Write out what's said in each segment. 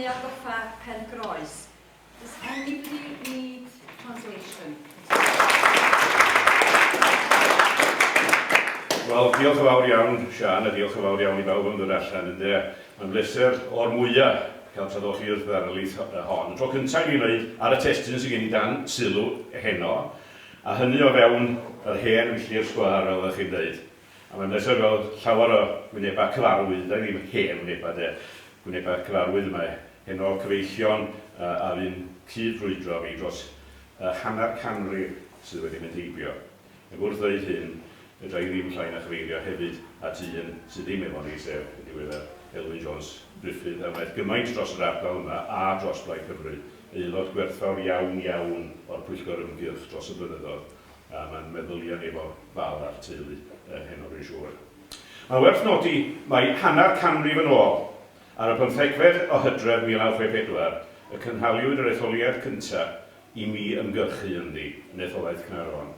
Neuadd Goffa Pen-y-Groes. Does anybody need translation? Wel, diolch yn fawr iawn, Siân, a diolch yn fawr iawn i bawb am ddod allan, ynde. Mae'n bleser o'r mwya cael traddodi'r ddarlith hon. Y tro cyntaf i mi wneud ar y testun sydd gen i dan sylw heno, a hynny o fewn yr hen filltir sgwâr, fel oeddech chi'n dweud. A mae'n bleser gweld llawer o wynebau cyfarwydd, ynde, ddim hen wynebau de, gwynebau cyfarwydd yma heno, cyfeillion a fu'n cyd-frwydro â fi dros y hanner canrif sydd wedi mynd heibio. Ac wrth ddweud hyn, fedra i ddim llai na chyfeirio hefyd at un sydd ddim efo ni, sef y diweddar Elwyn Jones Gruffydd, a wnaeth gymaint dros yr ardal yma a dros Blaid Cymru, aelod gwerthfawr iawn, iawn o'r Pwyllgor Ymgyrch dros y blynyddoedd, a mae'n meddyliau ni efo fal a'r teulu heno dwi'n siŵr. Mae'n werth nodi mai hanner canrif yn ôl, ar y pymthegfed o Hydref 1964, y cynhaliwyd yr etholiad cyntaf i mi ymgyrchu ynddi yn etholaeth Caernarfon.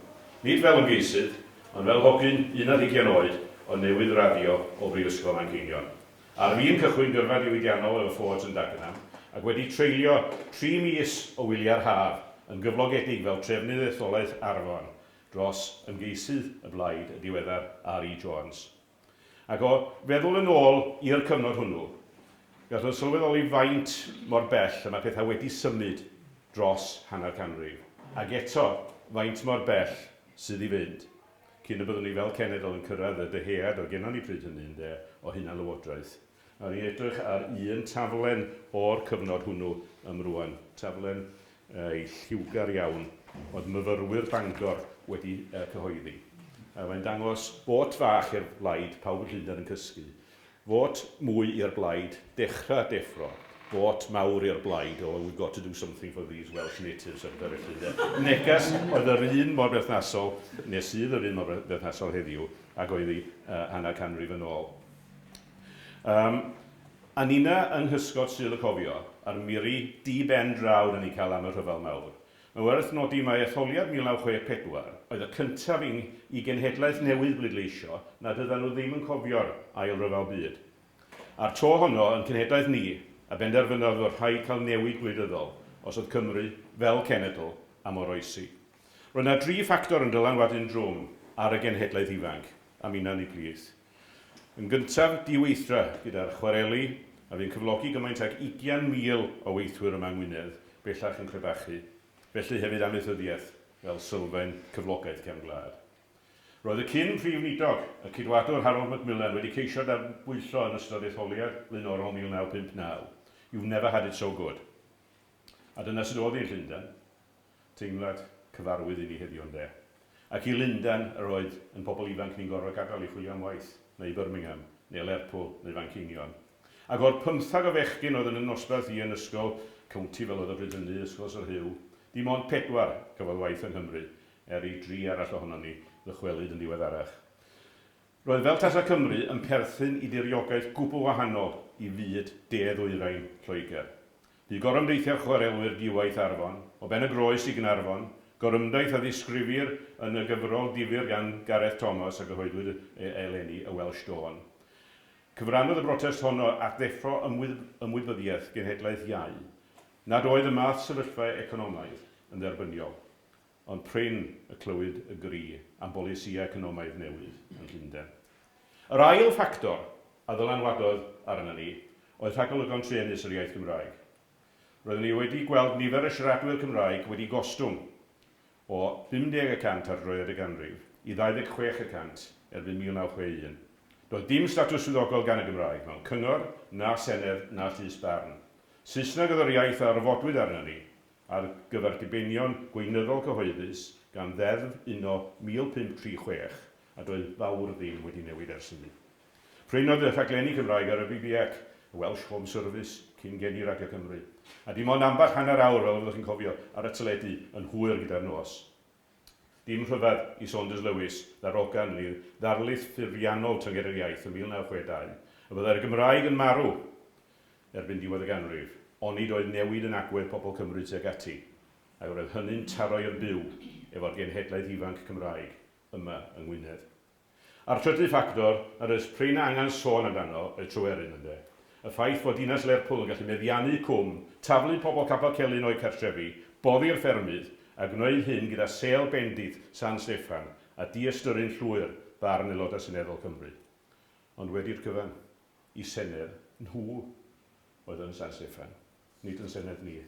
Nid fel ymgeisydd, ond fel hogyn un ar hugian oed oedd newydd raddio o Brifysgol Manceinion. Ar fin cychwyn gyrfa diwydiannol efo Fords yn Dagenham, ac wedi treulio tri mis o wyliau'r haf yn gyflogedig fel trefnydd etholaeth Arfon dros ymgeisydd y blaid, y diweddar RE Jones. Ac o feddwl yn ôl i'r cyfnod hwnnw, gallwn sylweddoli faint mor bell y mae pethau wedi symud dros hanner canrif, ac eto faint mor bell sydd i fynd cyn y byddwn ni fel cenedl yn cyrraedd y dyhead oedd gennon ni pryd hynny, ynde, o hunanlywodraeth. A ni'n edrych ar un taflen o'r cyfnod hwnnw ym rŵan, taflen ei lliwgar iawn oedd myfyrwyr Bangor wedi cyhoeddi. A mae'n dangos bot fach i'r blaid, pawb yn Llundain yn cysgu, fot mwy i'r blaid, dechrau deffro, fot mawr i'r blaid, oh we've got to do something for these Welsh natives a pethau felly ynde. Neges oedd yr un mor berthnasol, neu sydd yr un mor berthnasol heddiw, ag oedd hi hanner canrif yn ôl. Um, A ninna yng nghysgod Sul y Cofio, a'r miri di-ben draw 'dan ni'n cael am y Rhyfel Mawr. Mae'n werth nodi mai etholiad 1964 oedd y cyntaf i i genhedlaeth newydd bleidleisio nad oeddan nhw ddim yn cofio'r Ail Ryfel Byd. A'r tro honno, yn cenhedlaeth ni, a benderfynodd fod rhaid cael newid gwleidyddol os oedd Cymru, fel cenedl, am oroesi. Roedd 'na dri ffactor yn dylanwadu'n drwm ar y genhedlaeth ifanc, a minnau'n eu plith. Yn gyntaf, diweithdra gyda'r chwareli, a fu'n cyflogi gymaint ag 20,000 o weithwyr yma yng Ngwynedd, bellach yn crebachu. Felly hefyd amaethyddiaeth fel sylfaen cyflogaeth cefn gwlad. Roedd y cyn Prif Weinidog, y Ceidwadwr Harold Macmillan wedi ceisio darbwyllo yn ystod etholiad blaenorol 1959, You've never had it so good. A dyna sut oedd hi yn Llundain. Teimlad cyfarwydd i ni heddiw ynde? Ac i Lundain yr oedd yn pobl ifanc ni'n gorfod gadael i chwilio am waith, neu i Birmingham, neu Lerpwl, neu Fanceinion. Ac o'r pymthag o fechgyn oedd yn y nosbarth i yn ysgol County fel oedd o bryd hynny, Ysgol Sir Hugh, dim ond pedwar gafodd waith yng Nghymru, er i dri arall ohonon ni ddychwelyd yn ddiweddarach. Roedd fel tasa Cymru yn perthyn i diriogaeth gwbl wahanol i fyd de-ddwyrain Lloegr. Bu gorymdeithiau'r chwarelwyr diwaith Arfon, o Ben-y-groes i Gaernarfon, gorymdaith a ddisgrifir yn y gyfrol difyr gan Gareth Thomas a gyhoeddwyd eleni, Y Welsh Dawn. Cyfrannodd y brotest honno at ddeffro ymwybyddiaeth genhedlaeth iau nad oedd y math sefyllfa economaidd yn dderbyniol. Ond prin y clywyd y gri am bolisïau economaidd newydd yn Llundain. Yr ail ffactor a ddylanwadodd arnon ni oedd rhagolygon truenus yr iaith Gymraeg. Roeddwn i wedi gweld nifer y siaradwyr Cymraeg wedi gostwng o 50 y cant ar droead y ganrif i 26 y cant erbyn 1961. Doedd dim statws swyddogol gan y Gymraeg mewn cyngor, na senedd, na llys barn. Saesneg oedd yr iaith a orfodwyd arnon ni, ar gyfer dibenion gweinyddol cyhoeddus gan Ddeddf Uno 1536, a doedd fawr ddim wedi newid ers hynny. Prin oedd y rhaglenni Cymraeg ar y BBC, y Welsh Home Service, cyn geni Radio Cymru, a dim ond ambell hanner awr, fel y fyddwch chi'n cofio, ar y teledu yn hwyr gyda'r nos. Dim rhyfedd i Saunders Lewis ddarogan yn ei ddarlith ffurfiannol Tynged yr Iaith yn 1962 y byddai'r Gymraeg yn marw erbyn diwedd y ganrif, onid oedd newid yn agwedd pobl Cymru tuag ati, ac roedd hynny'n taro i'r byw efo'r genhedlaeth ifanc Cymraeg yma yng Ngwynedd. A'r trydydd ffactor, nad oes prin angen sôn amdano, oedd Tryweryn, ynde? Y ffaith fod dinas Lerpwl yn gallu meddiannu cwm, taflu pobl Capel Celyn o'u cartrefi, boddi'r ffermydd, a gwneud hyn gyda sêl bendith San Steffan, a diystyru'n llwyr barn Aelodau Seneddol Cymru. Ond wedi'r cyfan, i Senedd nhw oedd yn San Steffan, nid yn Senedd ni.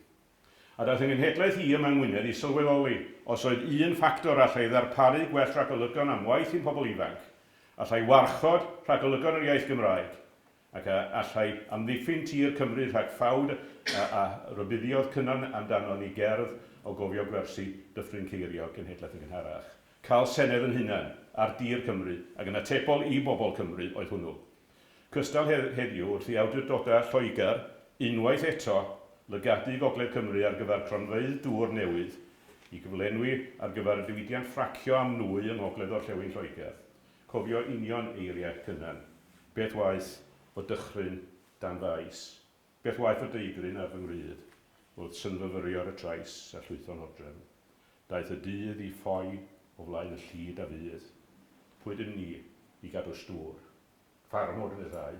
A daeth 'y nghenhedlaeth i yma yng Ngwynedd i sylweddoli, os oedd un ffactor allai ddarparu gwell rhagolygon am waith i'n pobl ifanc, allai warchod rhagolygon yr iaith Gymraeg, ac a allai amddiffyn tir Cymru rhag ffawd a a rybuddiodd Cynon amdano yn ei gerdd o gofio gwersi Dyffryn Ceiriog genhedlaeth yn gynharach. Cael Senedd yn hunan, ar dir Cymru, ac yn atebol i bobl Cymru oedd hwnnw. Cystal heddiw wrth i awdurdodau Lloegr unwaith eto lygadu Gogledd Cymru ar gyfer cronfeydd dŵr newydd i gyflenwi ar gyfer y diwydiant ffracio am nwy yng ngogledd-orllewin Lloegr. Cofio union eiriau Cynan. Beth waeth fod dychryn dan faes? Beth waeth fod deigryn ar fy nghrud wrth synfyfyrio ar y trais a llwytho'n odrefn? Daeth y dydd i ffoi o flaen y llid a fydd. Pwy ydym ni i gadw stŵr? Ffarmwr yn y ddau,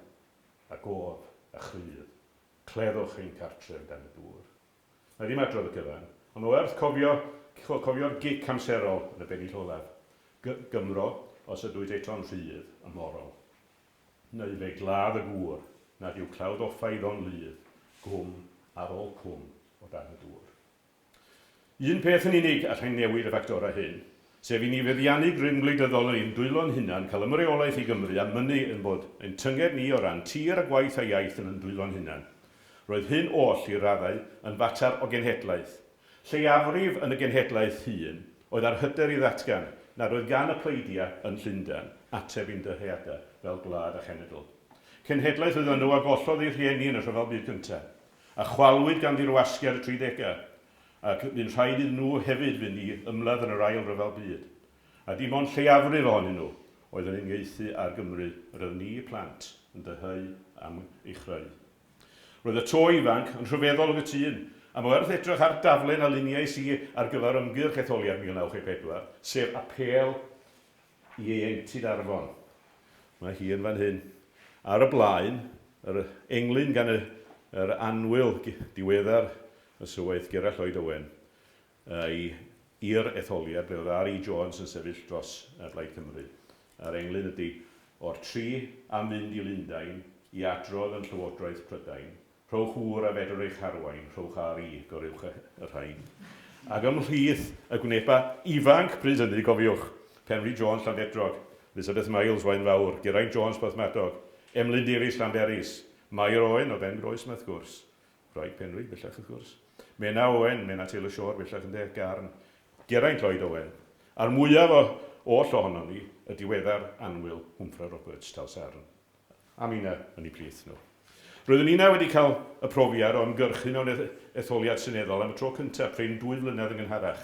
a gof a chrydd. Cleddwch ein cartref dan y dŵr. Na i ddim adrodd y cyfan, ond mae werth cofio cofio'r gic amserol yn y bennill olaf. G Gymro, os ydwyt eto'n rhydd, y morol. Neu fe gladd y gŵr nad yw clawdd offa iddo'n ludd, gwm ar ôl cwm o dan y dŵr. Un peth yn unig allai newid y ffactorau hyn, sef i ni feddiannu grym gwleidyddol yn ein dwylo'n hunan, cael ymreolaeth i Gymru a mynnu ein bod ein tynged ni o ran tir a gwaith a iaith yn ein dwylo'n hunan. Roedd hyn oll, i raddau, yn fater o genhedlaeth. Lleiafrif yn y genhedlaeth hŷn oedd â'r hyder i ddatgan nad oedd gan y pleidiau yn Llundain ateb i'n dyheadau fel gwlad a chenedl. Cenhedlaeth oedden nhw a gollodd eu rhieni yn y Rhyfel Byd Cyntaf. a chwalwyd gan ddirwasgiad y tridegau, ac bu'n rhaid iddyn nhw hefyd fynd i ymladd yn yr Ail Ryfel Byd. A dim ond lleiafrif ohonyn nhw oedd yn uniaethu â'r Gymru yr oedd ni, plant, yn dyheu am ei chreu. Roedd y to ifanc yn rhyfeddol o gytûn, a mae werth edrych ar daflen a luniais i ar gyfer ymgyrch etholiad 1964, sef apêl Ieuenctid Arfon. Mae hi yn fan hyn. Ar y blaen, yr englyn gan y, yr annwyl diweddar ysywaeth Gerallt Lloyd Owen i i'r etholiad ble oedd R.E. Jones yn sefyll dros Blaid Cymru. A'r englyn ydy, o'r tri am fynd i Lundain i adrodd yn Llywodraeth Prydain, Rhowch ŵr a fedr eich harwain, rhowch RE goruwch y rhain. Ac ymhlith y gwneba ifanc pryd hynny, cofiwch, Penri Jones, Llandedrog, Elizabeth Miles, Waun Fawr, Geraint Jones, Porthmadog, Emlyn Davies, Llanberis, Mair Owen o Ben Groes 'ma wrth gwrs, gwraig Penri bellach wrth gwrs, Menna Owen, Menna Taylor Shore bellach ynde, Garn, Geraint Lloyd Owen, a'r mwyaf o oll ohonom ni, y diweddar annwyl Wmffra Roberts, Talsarn. A minna yn eu plith nhw. Roeddwn inna wedi cael y profiad o ymgyrchu mewn etholiad seneddol am y tro cyntaf prin dwy flynedd yn gynharach.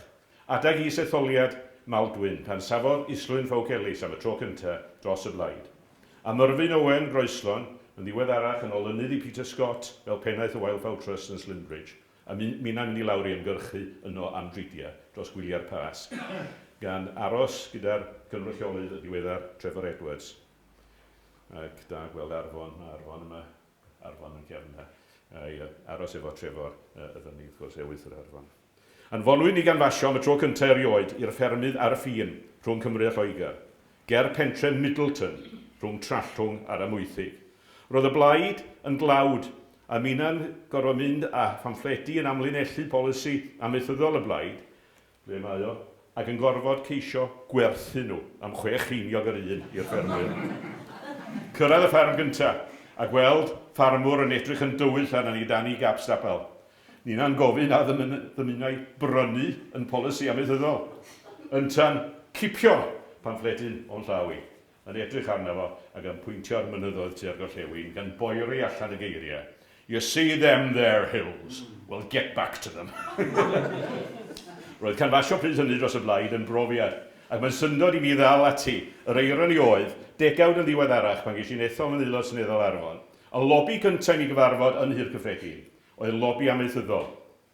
Adeg is-etholiad Maldwyn, pan safodd Islwyn Ffowc Elis am y tro cyntaf dros y Blaid. A Myrfyn Owen, Groeslon, yn ddiweddarach yn olynydd i Peter Scott fel pennaeth y Wildfowl Trust yn Slimbridge, a minna'n mynd i lawr i ymgyrchu yno am dridiau dros gwyliau'r Pasg, gan aros gyda'r cynrychiolydd y diweddar Trefor Edwards. Ac da gweld Arfon, mae Arfon yma, Arfon yn cefn da. I aros efo Trefor ydyn ni, wrth gwrs, ewythr Arfon. Anfonwyd ni gan Fasio am y tro cyntaf erioed i'r ffermydd ar y ffin rhwng Cymru a Lloegr, ger pentre Middleton, rhwng Trallwng a'r Amwythig. Roedd y blaid yn dlawd, a minnau'n gorfod mynd â phamffledi yn amlinellu polisi amaethyddol y blaid, Ble mae o? Ac yn gorfod ceisio gwerthu nhw am chwe cheiniog yr un i'r ffermwyr. Cyrraedd y fferm gynta, a gweld ffarmwr yn edrych yn dywyll arna ni dan ei gap stabal. Ninna'n gofyn a ddymunai brynu yn polisi amaethyddol. Ynta'n cipio pamffledyn o'n llaw i, yn edrych arno fo ac yn pwyntio ar mynyddoedd tua'r gorllewin, gan boeri allan y geiriau, You see them there hills, well get back to them. Roedd canfasio pryd hynny dros y blaid yn brofiad, ac mae'n syndod i mi ddal ati. Yr eironi oedd, degawd yn ddiweddarach, pan ges i'n ethol yn Aelod Seneddol Arfon, y lobi cyntaf i mi gyfarfod yn Nhŷ'r Cyffredin oedd lobi amaethyddol.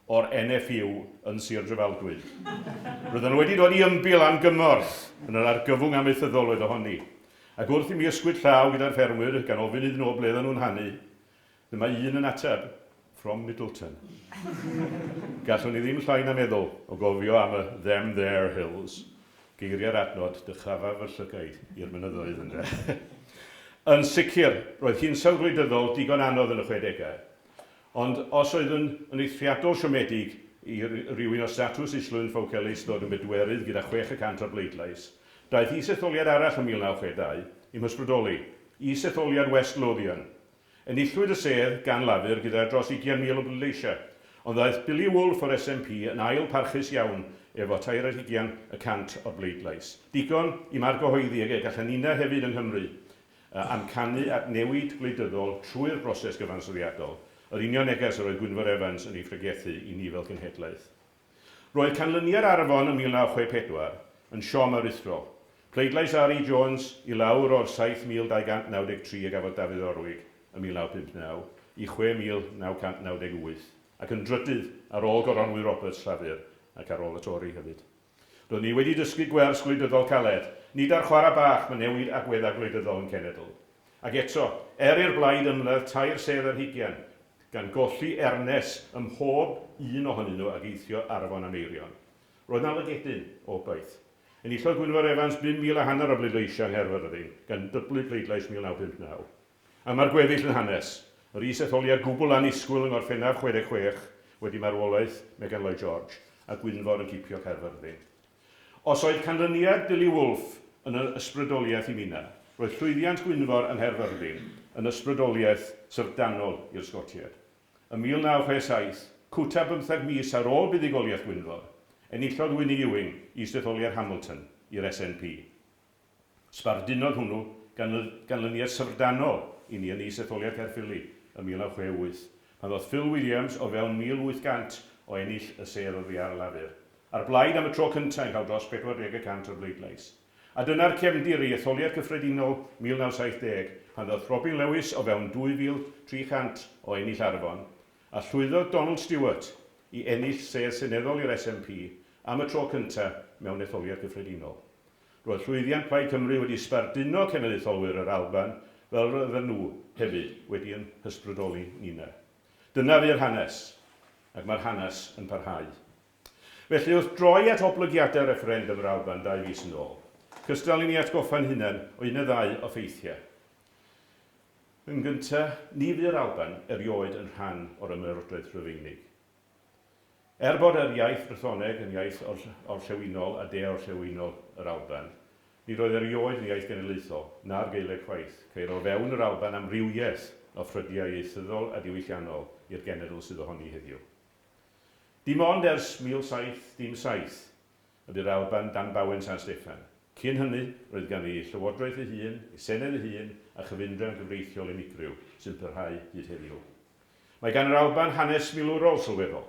o'r NFU yn Sir Drefaldwyn. Roedden nhw wedi dod i ymbil am gymorth yn yr argyfwng amaethyddol oedd ohoni. Ac wrth i mi ysgwyd llaw gyda'r ffermwyr, gan ofyn iddyn nhw o ble oedden nhw'n hanu, Dyma un yn ateb, From Middleton. Gallwn ni ddim llai na meddwl o gofio am y Them There Hills. Geiriau'r adnod, dychafaf fy llygaid i'r mynyddoedd ynde. Yn sicr, roedd hinsawdd gwleidyddol digon anodd yn y chwedegau. Ond os oeddwn yn eithriadol siomedig i rywun o statws Islwyn Ffowc Elis ddod yn bedwerydd gyda 6% o'r bleidlais, daeth is-etholiad arall ym 1962 i'm hysbrydoli, is-etholiad West Lothian. Enillwyd y sedd gan Lafur gyda dros 20,000 o bleidleisiau, ond ddaeth Billy Wolfe o'r SNP yn ail parchus iawn efo 23% o'r bleidlais. Digon i'm argyhoeddi y gallen ninna hefyd yng Nghymru amcanu at newid gwleidyddol trwy'r broses gyfansoddiadol, yr union neges yr oedd Gwynfor Evans yn ei phregethu i ni fel cenhedlaeth. Roedd canlyniad Arfon ym 1964 yn siom aruthrol. Pleidlais RE Jones i lawr o'r 7,293 a gafodd Dafydd Orwig ym 1959 i 6,998, ac yn drydydd ar ôl Goronwy Roberts, Llafur, ac ar ôl y Tori hefyd. Roeddwn ni wedi dysgu gwers gwleidyddol caled, nid ar chwarae bach mae newid agweddau gwleidyddol yn cenedl. Ac eto, er i'r blaid ymladd tair sedd ar hugian, gan golli ernes ym mhob un ohonyn nhw ag eithrio Arfon a Meirion, roedd 'na lygedyn o obaith. Enillodd Gwynfor Evans 5,000 a hanner o bleidleisiau yng Nghaerfyrddin, gan dyblu pleidlais 1959. A mae'r gweddill yn hanes. Yr is-etholiad gwbl annisgwyl yng Ngorffennaf 66, wedi marwolaeth Megan Lloyd George, a Gwynfor yn cipio Caerfyrddin. Os oedd canlyniad Billy Wolfe yn ysbrydoliaeth i minnau, roedd llwyddiant Gwynfor yng Nghaerfyrddin yn ysbrydoliaeth syfrdanol i'r Sgotiaid. Ym 1967, cwta bymtheg mis ar ôl buddugoliaeth Gwynfor, enillodd Winnie Ewing is-etholiad Hamilton i'r SNP. Sbardunodd hwnnw ganlyniad syfrdanol i ni yn is-etholiad Caerffili ym 1968, pan ddoth Phil Williams o fewn 1,800 o ennill y sedd oddi ar Lafur, a'r Blaid am y tro cyntaf yn cael dros 40 y cant o'r bleidlais. A dyna'r cefndir i etholiad cyffredinol 1970, pan ddoth Robin Lewis o fewn 2,300 o ennill Arfon, a llwyddodd Donald Stewart i ennill sedd seneddol i'r SNP am y tro cyntaf mewn etholiad cyffredinol. Roedd llwyddiant Plaid Cymru wedi sbarduno cenedlaetholwyr yr Alban, fel roedden nhw hefyd wedi ein hysbrydoli ninna. Dyna fu'r hanes, ac mae'r hanes yn parhau. Felly, wrth droi at oblygiadau refferendwm yr Alban dau fis yn ôl, cystal i ni atgoffa'n hunain o un neu ddau o ffeithiau. Yn gyntaf, ni fu'r Alban erioed yn rhan o'r Ymerodraeth Rufeinig. Er bod yr iaith Frythoneg yn iaith orllewinol a de-orllewinol yr Alban, nid oedd erioed yn iaith genedlaethol, na'r Gaeleg chwaith. Ceir o fewn yr Alban amrywiaeth o ffrydiau ieithyddol a diwylliannol i'r genedl sydd ohoni heddiw. Dim ond ers 1707 y bu'r Alban dan bawen San Steffan. Cyn hynny, roedd ganddi ei llywodraeth ei hun, ei senedd ei hun, a chyfundrefn gyfreithiol unigryw sy'n parhau hyd heddiw. Mae gan yr Alban hanes milwrol sylweddol,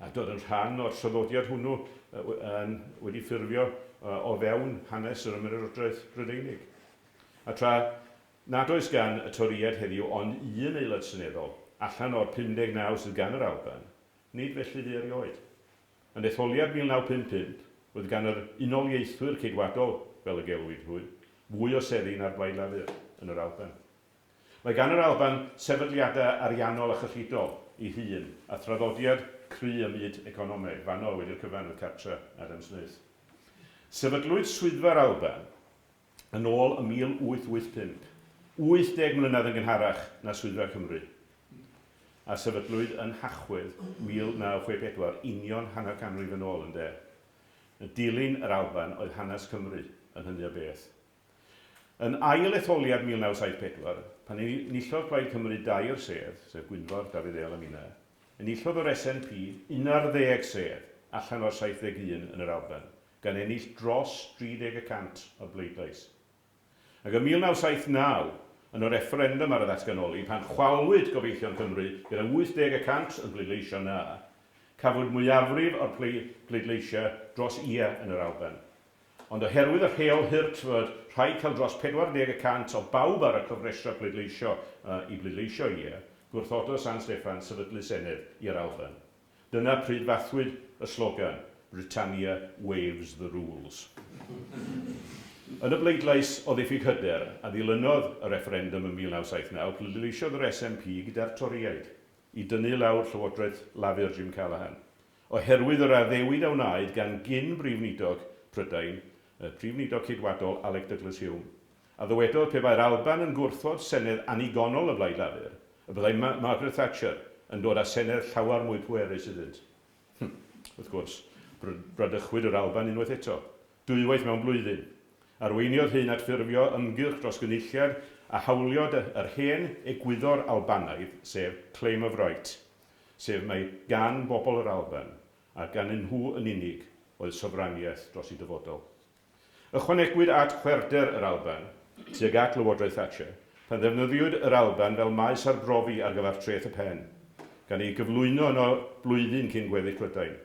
a dod yn rhan o'r traddodiad hwnnw yn wedi ffurfio o fewn hanes yr Ymerodraeth Brydeinig. A tra nad oes gan y Torïaid heddiw ond un aelod seneddol allan o'r 59 sydd gan yr Alban, nid felly fu erioed. Yn etholiad 1955, roedd gan yr Unoliaethwyr Ceidwadol, fel y gelwid hwy, fwy o seddi na'r Blaid Lafur yn yr Alban. Mae gan yr Alban sefydliadau ariannol a chyllidol ei hun a thraddodiad cry ym myd economeg, fanno wedi'r cyfan oedd cartre Adam Smith. Sefydlwyd Swyddfa'r Alban yn ôl ym 1885, 80 mlynedd yn gynharach na Swyddfa Cymru, a sefydlwyd yn Nhachwedd 1964, union hanner canrif yn ôl, ynde? Yn dilyn yr Alban oedd hanes Cymru yn hynny o beth. Yn ail etholiad 1974, pan enillodd Plaid Cymru dair sedd, sef Gwynfor, Dafydd Eil a minnau, enillodd yr SNP unarddeg sedd allan o'r 71 yn yr Alban, gan ennill dros 30 y cant o'r bleidlais. Ac ym 1979, yn y refferendwm ar y ddatganoli, pan chwalwyd gobeithion Cymru gyda 80 y cant yn pleidleisio na, cafwyd mwyafrif o'r pleidleisiau dros ie yn yr Alban. Ond oherwydd y rheol hurt fod rhaid cael dros 40 y cant o bawb ar y cofrestrau pleidleisio i bleidleisio ie, gwrthododd San Steffan sefydlu Senedd i'r Alban. Dyna pryd fathwyd y slogan, Britannia waives the rules. Yn y bleidlais o ddiffyg hyder a ddilynodd y refferendwm ym 1979, pleidleisiodd yr SNP gyda'r Torïaid i dynnu lawr Llywodraeth Lafur Jim Callaghan, oherwydd yr addewid a wnaed gan gyn Brif Weinidog Prydain, y Prif Weinidog Ceidwadol Alec Douglas-Home, a ddywedodd pe bai'r Alban yn gwrthod senedd annigonol y Blaid Lafur, y byddai Margaret Thatcher yn dod â senedd llawer mwy pwerus iddynt. Hm. Wrth gwrs, bradychwyd yr Alban unwaith eto. Dwywaith mewn blwyddyn. Arweiniodd hyn at ffurfio ymgyrch dros gynulliad a hawlio yr hen egwyddor Albanaidd, sef Claim of Right, sef mai gan bobl yr Alban, a ganddyn nhw yn unig, oedd sofraniaeth dros eu dyfodol. Ychwanegwyd at chwerwder yr Alban tuag at Lywodraeth Thatcher pan ddefnyddiwyd yr Alban fel maes arbrofi ar gyfer treth y pen, gan ei gyflwyno yno blwyddyn cyn gweddill Prydain.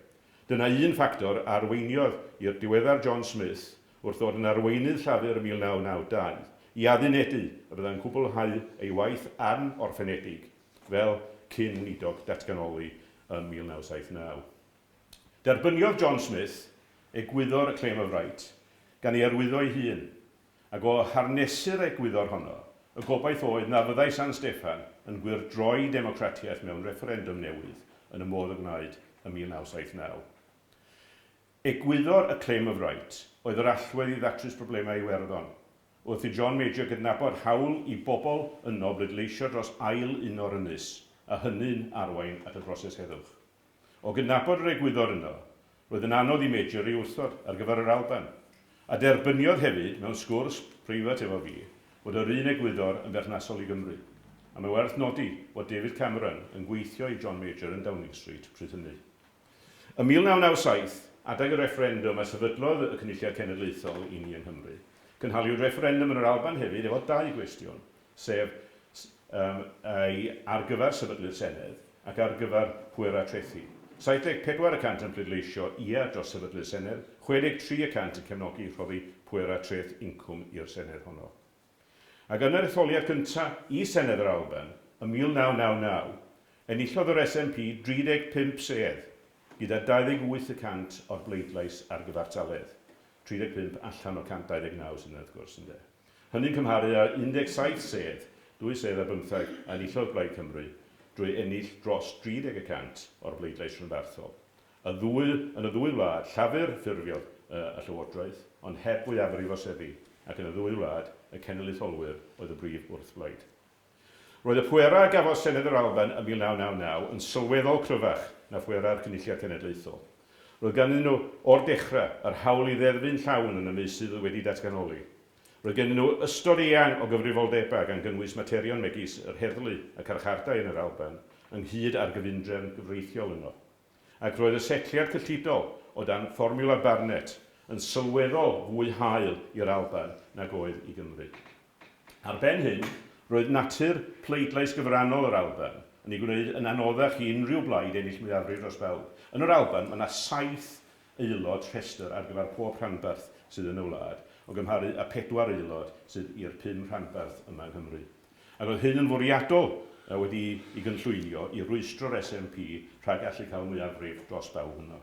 Dyna un ffactor a arweiniodd i'r diweddar John Smith, wrth ddod yn arweinydd Llafur ym 1992, i addunedu y byddai'n cwblhau ei waith anorffenedig fel cyn-weinidog datganoli ym 1979. Derbyniodd John Smith egwyddor y Claim of Right, gan ei arwyddo ei hun, ac o harnesu'r egwyddor honno, y gobaith oedd na fyddai San Steffan yn gwyrdroi democratiaeth mewn refferendwm newydd yn y modd y gwnaed ym 1979. Egwyddor y Claim of Right oedd yr allwedd i ddatrys problemau Iwerddon, wrth i John Major gydnabod hawl i bobl yno bleidleisio dros ail uno'r ynys, a hynny'n arwain at y broses heddwch. O gydnabod yr egwyddor yno, roedd yn anodd i Major ei wrthod ar gyfer yr Alban. A derbyniodd hefyd, mewn sgwrs preifat efo fi, fod yr un egwyddor yn berthnasol i Gymru. A mae werth nodi fod David Cameron yn gweithio i John Major yn Downing Street pryd hynny. Ym 1997, adeg y refferendwm a sefydlodd y Cynulliad Cenedlaethol i ni yng Nghymru, cynhaliwyd refferendwm yn yr Alban hefyd efo dau gwestiwn, sef um, ei ar gyfer sefydlu'r Senedd ac ar gyfer pwerau trethi. 74 y cant yn pleidleisio ie dros sefydlu'r Senedd, 63 y cant yn cefnogi rhoddi pwerau treth incwm i'r Senedd honno. Ac yn yr etholiad cyntaf i Senedd yr Alban ym 1999, enillodd yr SNP 35 sedd, gyda 28 y cant o'r bleidlais ar gyfartaledd. 35 allan o 129 sydd yna wrth gwrs, ynde. Hynny'n cymharu â 17 sedd, dwy sedd ar bymtheg, a enillodd Blaid Cymru drwy ennill dros 30 y cant o'r bleidlais rhanbarthol. Y ddwy, yn y ddwy wlad, Llafur ffurfiodd y llywodraeth, ond heb fwyafrif o seddi, ac yn y ddwy wlad, y cenedlaetholwyr oedd y brif wrthblaid. Roedd y pwerau a gafodd Senedd yr Alban ym 1999 yn sylweddol cryfach na phwerau'r Cynulliad Cenedlaethol. Roedd ganddyn nhw, o'r dechrau, yr hawl i ddeddfu'n llawn yn y meysydd oedd wedi datganoli. Roedd gennyn nhw ystod eang o gyfrifoldebau gan gynnwys materion megis yr heddlu a carchardai yn yr Alban, ynghyd â'r gyfundrefn gyfreithiol yno. Ac roedd y setliad cyllidol o dan fformiwla Barnett yn sylweddol fwy hael i'r Alban nag oedd i Gymru. Ar ben hyn, roedd natur pleidlais gyfrannol yr Alban yn ei gwneud yn anoddach i unrhyw blaid ennill mwyafrif dros bawb. Yn yr Alban, mae yna saith aelod rhestr ar gyfer pob rhanbarth sydd yn y wlad, o gymharu â phedwar aelod sydd i'r pum rhanbarth yma yng Nghymru. Ac oedd hyn yn fwriadol wedi ei gynllwynio i rwystro'r SNP rhag allu cael mwyafrif dros bawb yno.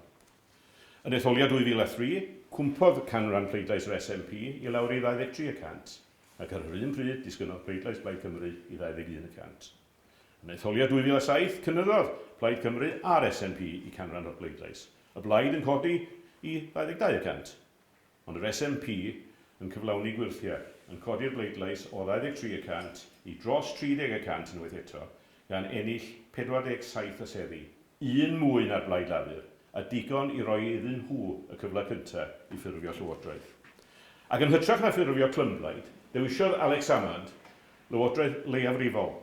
Yn etholiad 2003, cwympodd canran pleidlais yr SNP i lawr i 23 y cant, ac ar yr un pryd disgynnodd pleidlais Plaid Cymru i 21 y cant. Yn etholiad 2007, cynyddodd Plaid Cymru a'r SNP i canran o'r bleidlais, y blaid yn codi i 22 y cant. Ond yr SNP yn cyflawni gwyrthiau, yn codi'r bleidlais o 23 y cant i dros 30 y cant unwaith eto, gan ennill 47 o seddi, un mwy na'r Blaid Lafur, a digon i roi iddyn nhw y cyfle cyntaf i ffurfio llywodraeth. Ac yn hytrach na ffurfio clymblaid, dewisiodd Alex Salmond lywodraeth leiafrifol,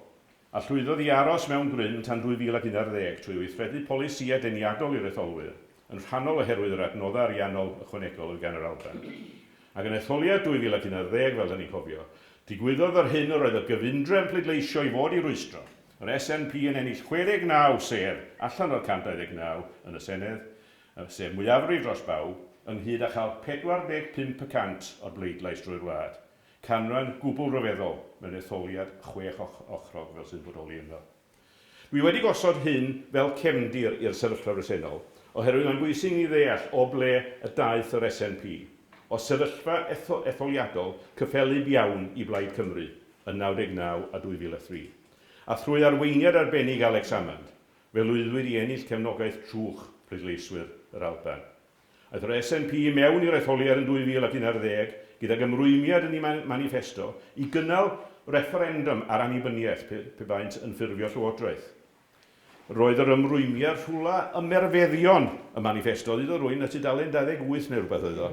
a llwyddodd i aros mewn grym tan 2011 trwy weithredu polisïau deniadol i'r etholwyr, yn rhannol oherwydd yr adnoddau ariannol ychwanegol oedd gan yr Alban. Ac yn etholiad 2011, fel 'da ni'n cofio, digwyddodd yr hyn yr oedd y gyfundrefn pleidleisio i fod i rwystro, yr SNP yn ennill 69 sedd allan o'r 129 yn y Senedd, sef mwyafrif dros bawb, ynghyd â chael 45 y cant o'r bleidlais drwy'r wlad. Canran gwbl ryfeddol mewn etholiad chwech ochrog fel sy'n bodoli ynddo. Dwi wedi gosod hyn fel cefndir i'r sefyllfa bresennol, oherwydd mae'n bwysig i ni ddeall o ble y daeth yr SNP. o sefyllfa etholiadol cyffelyb iawn i Blaid Cymru yn 99 a 2003. A thrwy arweiniad arbennig Alex Salmond, fe lwyddwyd i ennill cefnogaeth trwch pleidleiswyr yr Alban. Aeth yr SNP i mewn i'r etholiad yn 2011 gydag ymrwymiad yn eu maniffesto i gynnal refferendwm ar annibyniaeth pe, pe baent yn ffurfio llywodraeth. Roedd yr ymrwymiad rhywle ym merfeddion y maniffesto, ddudodd rwy'n y tudalen 28 neu rhywbeth oedd o,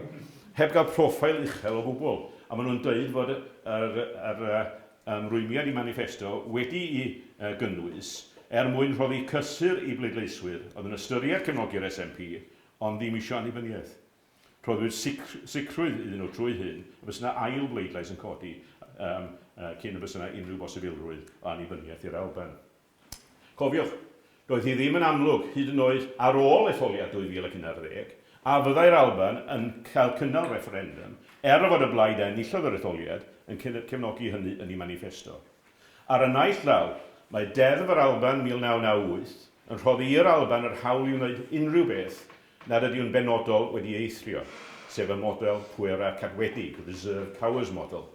heb gael profil uchel o gwbl. A maen nhw'n dweud fod yr, yr, ymrwymiad i maniffesto wedi'i gynnwys er mwyn rhoddi cysur i bleidleiswyr oedd yn ystyried cefnogi'r SNP ond ddim isio annibyniaeth. Rhoddwyd sicrwydd iddyn nhw trwy hyn y bysa 'na ail bleidlais yn codi um, cyn y bysa 'na unrhyw bosibilrwydd o annibyniaeth i'r Alban. Cofiwch, doedd hi ddim yn amlwg, hyd yn oed ar ôl etholiad 2011, a fyddai'r Alban yn cael cynnal refferendwm, er fod y blaid a enillodd yr etholiad yn cefnogi hynny yn ei maniffesto. Ar y naill law, mae Deddf yr Alban 1998 yn rhoddi i'r Alban yr hawl i wneud unrhyw beth nad ydyw'n benodol wedi ei eithrio, sef y model pwerau cadwedig, Reserved Powers Model.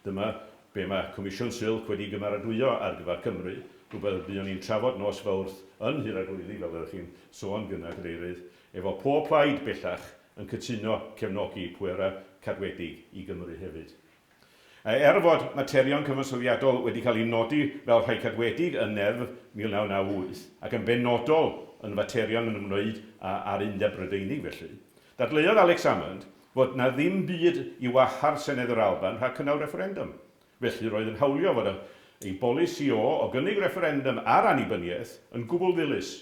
Dyma be mae Comisiwn Silk wedi gymeradwyo ar gyfer Cymru, rhywbeth y buon ni'n trafod nos Fawrth yn Nhŷ'r Arglwyddi, fel oeddech chi'n sôn gynna, Cadeirydd, efo pob plaid bellach yn cytuno cefnogi pwerau cadwedig i Gymru hefyd. Er fod materion cyfansoddiadol wedi cael eu nodi fel rhai cadwedig yn Neddf 1998, ac yn benodol yn faterion yn ymwneud â'r Undeb Brydeinig felly, dadleuodd Alex Salmond fod 'na ddim byd i wahardd Senedd yr Alban rhag cynnal refferendwm. Felly roedd yn hawlio fod ei bolisi o o gynnig refferendwm ar annibyniaeth yn gwbl ddilys.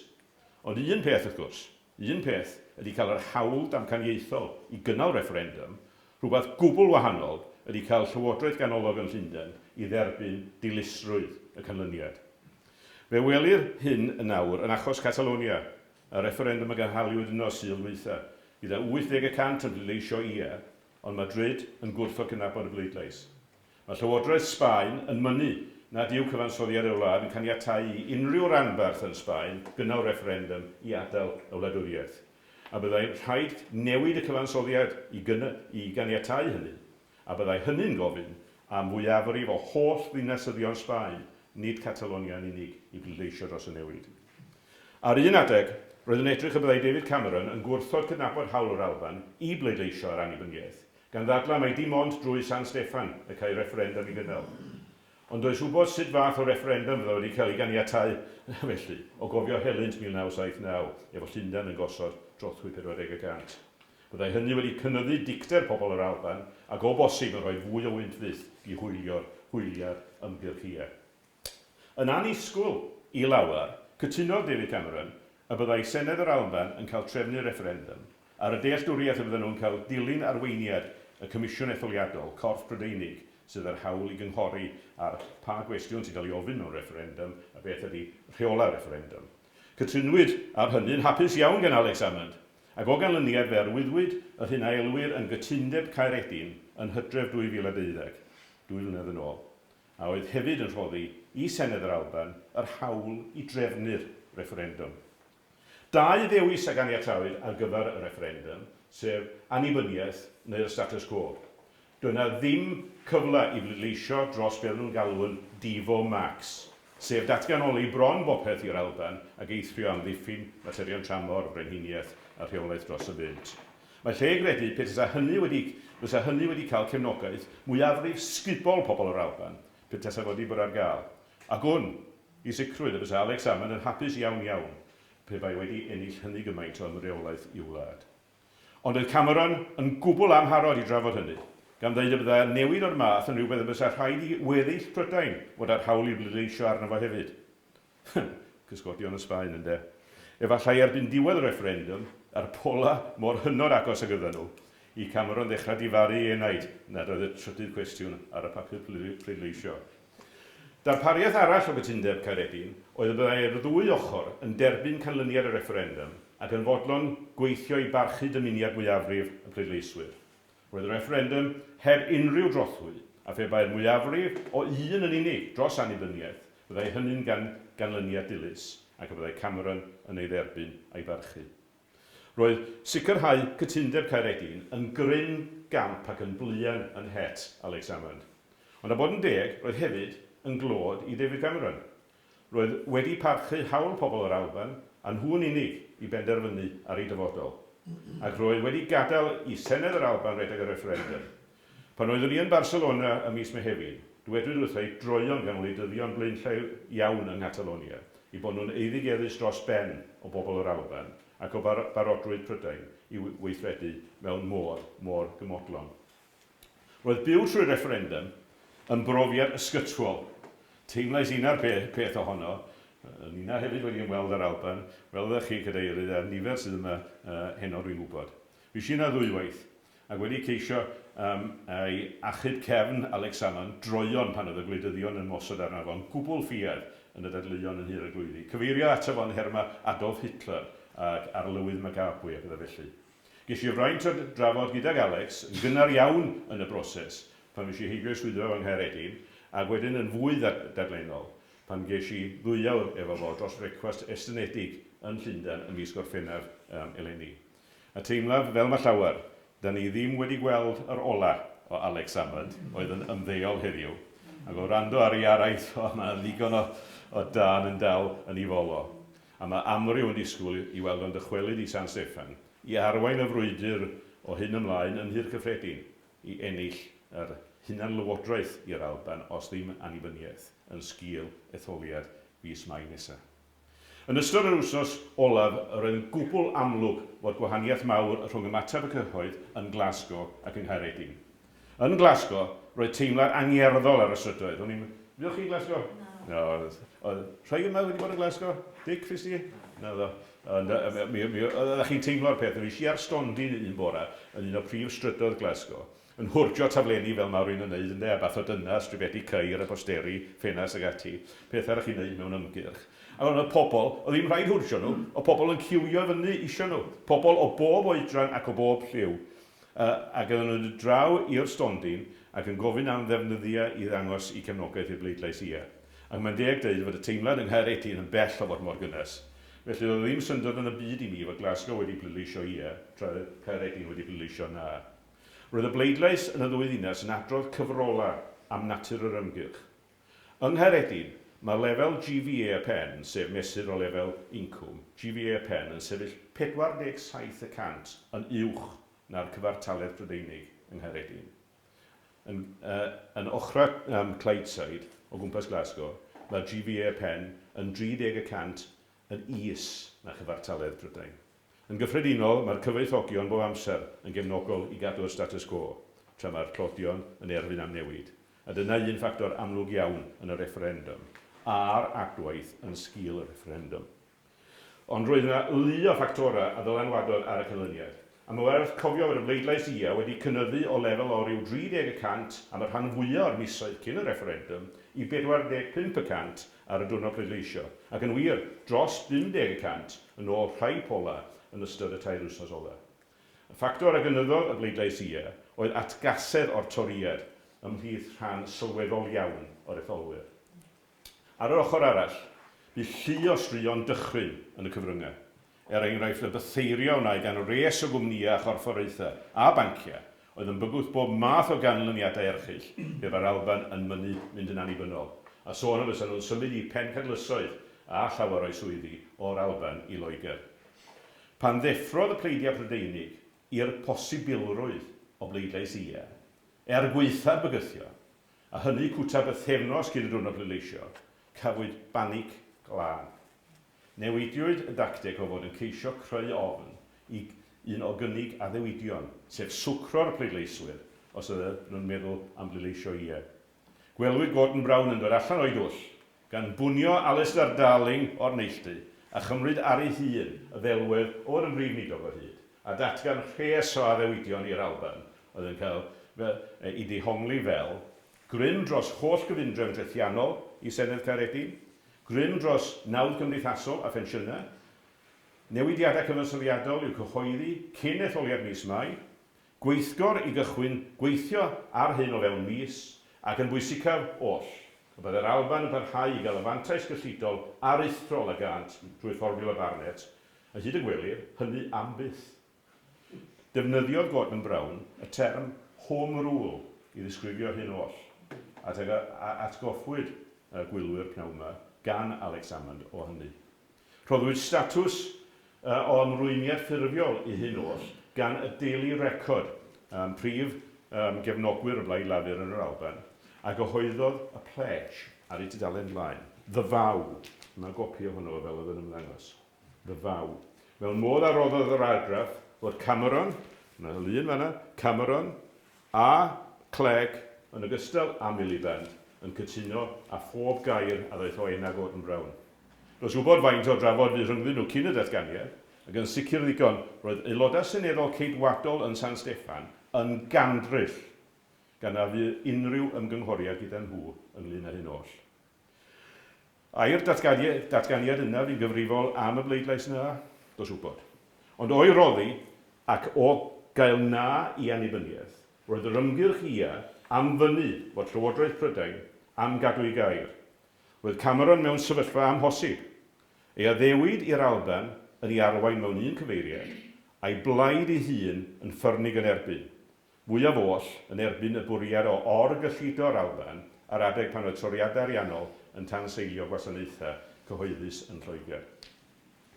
Ond un peth, wrth gwrs, un peth ydi cael yr hawl damcaniaethol i gynnal refferendwm, rhywbeth gwbl wahanol ydi cael llywodraeth ganolog yn Llundain i dderbyn dilysrwydd y canlyniad. Fe welir hyn yn awr yn achos Catalonia, Y refferendwm a gynhaliwyd yno Sul dwytha, gyda 80 y cant yn pleidleisio ie, ond Madrid yn gwrthod cydnabod y bleidlais. Mae Llywodraeth Sbaen yn mynnu nad yw cyfansoddiad y wlad yn caniatáu i unrhyw ranbarth yn Sbaen gynnal refferendwm i adael y wladwriaeth, a byddai'n rhaid newid y cyfansoddiad i i ganiatáu hynny, a byddai hynny'n gofyn am fwyafrif o holl ddinasyddion Sbaen, nid Catalonia yn unig, i bleidleisio dros y newid. Ar un adeg, roedd yn edrych y byddai David Cameron yn gwrthod cydnabod hawl yr Alban i bleidleisio ar annibyniaeth, gan ddadlau mai dim ond drwy San Steffan y câi refferendwm ei gynnal. Ond does wybod sut fath o refferendwm fydda wedi cael ei ganiatáu felly, o gofio helynt 1979, efo Llundain yn gosod trothwy 40 y cant. Byddai hynny wedi cynyddu dicter pobl yr Alban ac o bosib yn rhoi fwy o wynt fyth i hwylio'r hwyliau'r ymgyrch Ie. Yn annisgwyl i lawer, cytunodd David Cameron y byddai Senedd yr Alban yn cael trefnu refferendwm, ar y dealltwriaeth y bydden nhw'n cael dilyn arweiniad y Comisiwn Etholiadol, corff Prydeinig sydd â'r hawl i gynghori ar pa gwestiwn sy'n cael ei ofyn mewn refferendwm a beth ydy rheolau refferendwm. Cytunwyd ar hynny'n hapus iawn gan Alex Salmond, Ac o ganlyniad fe arwyddwyd yr hyn a elwir yn Gytundeb Caeredin yn Hydref 2012, dwy flynedd yn ôl, a oedd hefyd yn rhoddi i Senedd yr Alban yr hawl i drefnu'r refferendwm. Dau ddewis a ganiatawyd ar gyfer y refferendwm, sef annibyniaeth neu'r status quo. Doedd 'na ddim cyfle i bleidleisio dros be oedden nhw'n galw'n Devo Max, sef datganoli bron bopeth i'r Alban ac eithrio amddiffyn materion tramor, brenhiniaeth a rheolaeth dros y bunt. Mae lle i gredu pe tasa hynny wedi fysa hynny wedi cael cefnogaeth mwyafrif sgubol pobl yr Alban pe tasa fo 'di bod ar gael. A gwn i sicrwydd y bysa Alex Salmond yn hapus iawn iawn pe bai wedi ennill hynny gymaint o ymreolaeth i'w wlad. Ond oedd Cameron yn gwbl amharod i drafod hynny, gan ddeud y byddai newid o'r math yn rhywbeth y bysa rhaid i weddill Prydain fod â'r hawl i bleidleisio arno fo hefyd. Cysgodion y Sbaen, ynde? Efallai erbyn diwedd y refferendwm, a'r polau mor hynod agos ag oedden nhw, i Cameron ddechrau difaru ei enaid nad oedd y trydydd cwestiwn ar y papur pleidleisio. Darpariaeth arall o gytundeb Caeredin oedd y byddai'r ddwy ochr yn derbyn canlyniad y refferendwm ac yn fodlon gweithio i barchu dymuniad mwyafrif y pleidleiswyr. Roedd y refferendwm heb unrhyw drothwy, a phe bai'r mwyafrif o un yn unig dros annibyniaeth, byddai hynny'n ganlyniad dilys ac y byddai Cameron yn ei dderbyn a'i barchu. Roedd sicrhau cytundeb Caeredin yn gryn gamp ac yn bluen yn het Alex Salmond. Ond a bod yn deg, roedd hefyd yn glod i David Cameron. Roedd wedi parchu hawl pobl yr Alban, a nhw'n unig, i benderfynu ar eu dyfodol. Ac roedd wedi gadael i Senedd yr Alban redeg y refferendwm. Pan oeddwn i yn Barcelona ym mis Mehefin, dywedwyd wrtha i droeon gan wleidyddion blaenllaw iawn yng Nghatalounia eu bod nhw'n eiddigeddus dros ben o bobl yr Alban ac o barodrwydd Prydain i weithredu mewn modd mor gymodlon. Roedd byw trwy'r refferendwm yn brofiad ysgytwol. Teimlais inna'r peth ohono. Ninna hefyd wedi ymweld â'r Alban, fel oeddech chi, Cadeirydd, a'r nifer sydd yma heno dwi'n gwybod. Fues i yna ddwywaith, ac wedi ceisio um, ei achub cefn Alex Salmond droeon pan oedd y gwleidyddion yn ymosod arno fo'n gwbl ffiaidd yn y dadleuon yn Nhŷ'r Arglwyddi. Cyfeirio ato fo yn nhermau Adolf Hitler ac Arlywydd Mugabe a phethau felly. Ges i y fraint o drafod gydag Alex yn gynnar iawn yn y broses, pan fues i heibio'i swyddfa fo yng Nghaeredin, ac wedyn yn fwy dadlennol, pan ges i ddwyawr efo fo dros frecwast estynedig yn Llundain ym mis Gorffennaf eleni. A teimlaf, fel mae llawer, 'da ni ddim wedi gweld yr ola o Alex Salmond, oedd yn ymddeol heddiw, ac o wrando ar ei araith o, mae 'na ddigon o dân yn dal yn ei fol o. A mae amryw yn disgwyl i weld o'n dychwelyd i San Steffan i arwain y frwydr o hyn ymlaen yn Nhŷ'r Cyffredin i ennill yr hunanlywodraeth i'r Alban, os ddim annibyniaeth, yn sgil etholiad fis Mai nesa. Yn ystod yr wythnos olaf yr oedd yn gwbl amlwg fod gwahaniaeth mawr rhwng ymateb y cyhoedd yn Glasgow ac yng Nghaeredin. Yn Glasgow, roedd teimlad angerddol ar y strydoedd. O'n i'n... Fuoch chi yn Glasgow? Na. Oedd rhai yma wedi bod yn Glasgow? Dic, fuest ti? Naddo. Ond mi, mi, oeddech chi'n teimlo'r peth. Fues i ar stondin un bora yn un o prif strydoedd Glasgow, yn hwrdio taflenni fel mae rhywun yn neud, ynde, a bathodynnau, stribedi ceir a posteri, ffenast ac ati. Pethau rydych chi'n neud mewn ymgyrch. A oedd y pobl, oedd ddim rhaid hwrdio nhw, oedd pobl yn ciwio fyny isio nhw. Pobl o bob oedran ac o bob lliw. Ac oedden nhw'n dod draw i'r stondin ac yn gofyn am ddefnyddiau i ddangos eu cefnogaeth i'r bleidlais Ie. Ac mae'n deg deud fod y teimlad yng Nghaeredin yn bell o fod mor gynnes. Felly doedd ddim syndod yn y byd i mi fod Glasgow wedi pleidleisio Ie, tra oedd Caeredin wedi pleidleisio Na. Roedd y bleidlais yn y ddwy ddinas yn adrodd cyfrolau am natur yr ymgyrch. Yng Nghaeredin, mae lefel GVA y pen, sef mesur o lefel incwm, GVA y pen yn sefyll 47 y cant yn uwch na'r cyfartaledd Prydeinig yng Nghaeredin. Yn, yn ochrau um, Clydeside, o gwmpas Glasgow, mae GVA y pen yn 30 y cant yn is na chyfartaledd Prydain. Yn gyffredinol, mae'r cyfoethogion bob amser yn gefnogol i gadw'r status quo, tra mae'r tlodion yn erfyn am newid. A dyna un ffactor amlwg iawn yn y refferendwm, a'r adwaith yn sgil y refferendwm. Ond roedd yna lu o ffactorau a ddylanwadodd ar y canlyniad. A mae werth cofio fod y bleidlais Ie wedi cynyddu o lefel o ryw 30 y cant am y rhan fwya o'r misoedd cyn y refferendwm i 45 y cant ar y diwrnod pleidleisio, ac yn wir, dros 50 y cant yn ôl rhai polau yn ystod y tair wythnos ola. Y ffactor a gynyddodd y bleidlais Ie oedd atgasedd o'r Torïaid ymhlith rhan sylweddol iawn o'r etholwyr. Ar yr ochr arall, bu llu o straeon dychryn yn y cyfryngau. Er enghraifft, y bytheirio a wnaed gan res o gwmnïau a chorfforaethau, a banciau, oedd yn bygwth bob math o ganlyniadau erchyll pe bai'r Alban yn mynnu mynd yn annibynnol, a sôn am fysa nhw'n symud eu pencadlysoedd a llawer o'u swyddi o'r Alban i Loegr. Pan ddeffrodd y pleidiau Prydeinig i'r posibilrwydd o bleidlais Ie, er gwaetha'r bygythion, A hynny cwta bythefnos cyn y diwrnod pleidleisio, cafwyd banig glân. Newidiwyd y dacteg o fod yn ceisio creu ofn i un o gynnig addewidion, sef swcro'r pleidleiswyr os oedden nhw'n meddwl am bleidleisio ie. Gwelwyd Gordon Brown yn dod allan o'i dwll, gan bwnio Alistair Darling o'r neilltu a chymryd ar ei hun y ddelwedd o fod yn Brif Weinidog o hyd, a datgan rhes o addewidion i'r Alban oedd yn cael ei dehongli fel grym dros holl gyfundrefn drethiannol i Senedd Caeredin, grym dros nawdd cymdeithasol a phensiynau, newidiadau cyfansoddiadol i'w cyhoeddi cyn etholiad mis Mai, Gweithgor i gychwyn gweithio ar hyn o fewn mis, ac yn bwysicaf oll, y byddai'r Alban yn parhau i gael y fantais gyllidol aruthrol a gânt drwy Fformiwla Barnett. A hyd y gwelir, hynny am byth. Defnyddiodd Gordon Brown y term 'Home Rule' i ddisgrifio hyn oll, at a atgoffwyd y gwylwyr pnawn 'ma gan Alex Salmond o hynny. Rhoddwyd statws o ymrwymiad ffurfiol i hyn oll gan y Daily Record, prif gefnogwyr y Blaid Lafur yn yr Alban, a gyhoeddodd y pledge ar eu tudalen flaen, The Vow. Dyma gopi ohono fo fel oedd yn ymddangos. The Vow. Mewn modd a roddodd yr argraff fod Cameron, mae lun fanna, Cameron a Clegg yn ogystal â Miliband yn cytuno â phob gair a ddaeth o enau Gordon Brown. Does wybod faint o drafod fu rhyngddyn nhw cyn y datganiad, ac yn sicr ddigon, roedd aelodau seneddol Ceidwadol yn San Steffan yn gandryll gan na fu unrhyw ymgynghoriad gyda nhw ynglŷn â hyn oll. Ai'r datganiad yna fu'n gyfrifol am y bleidlais na? Does wybod. Ond o'i roddi, ac o gael na i annibyniaeth, roedd yr ymgyrch Ia am fynnu fod Llywodraeth Prydain am gadw'i gair. Roedd Cameron mewn sefyllfa amhosib. Ei addewid i'r Alban yn ei arwain mewn un cyfeiriad, a'i blaid ei hun yn ffyrnig yn erbyn. Fwyaf oll, yn erbyn y bwriad o or-gyllido'r Alban ar adeg pan oedd toriadau ariannol yn tanseilio gwasanaethau cyhoeddus yn Lloegr.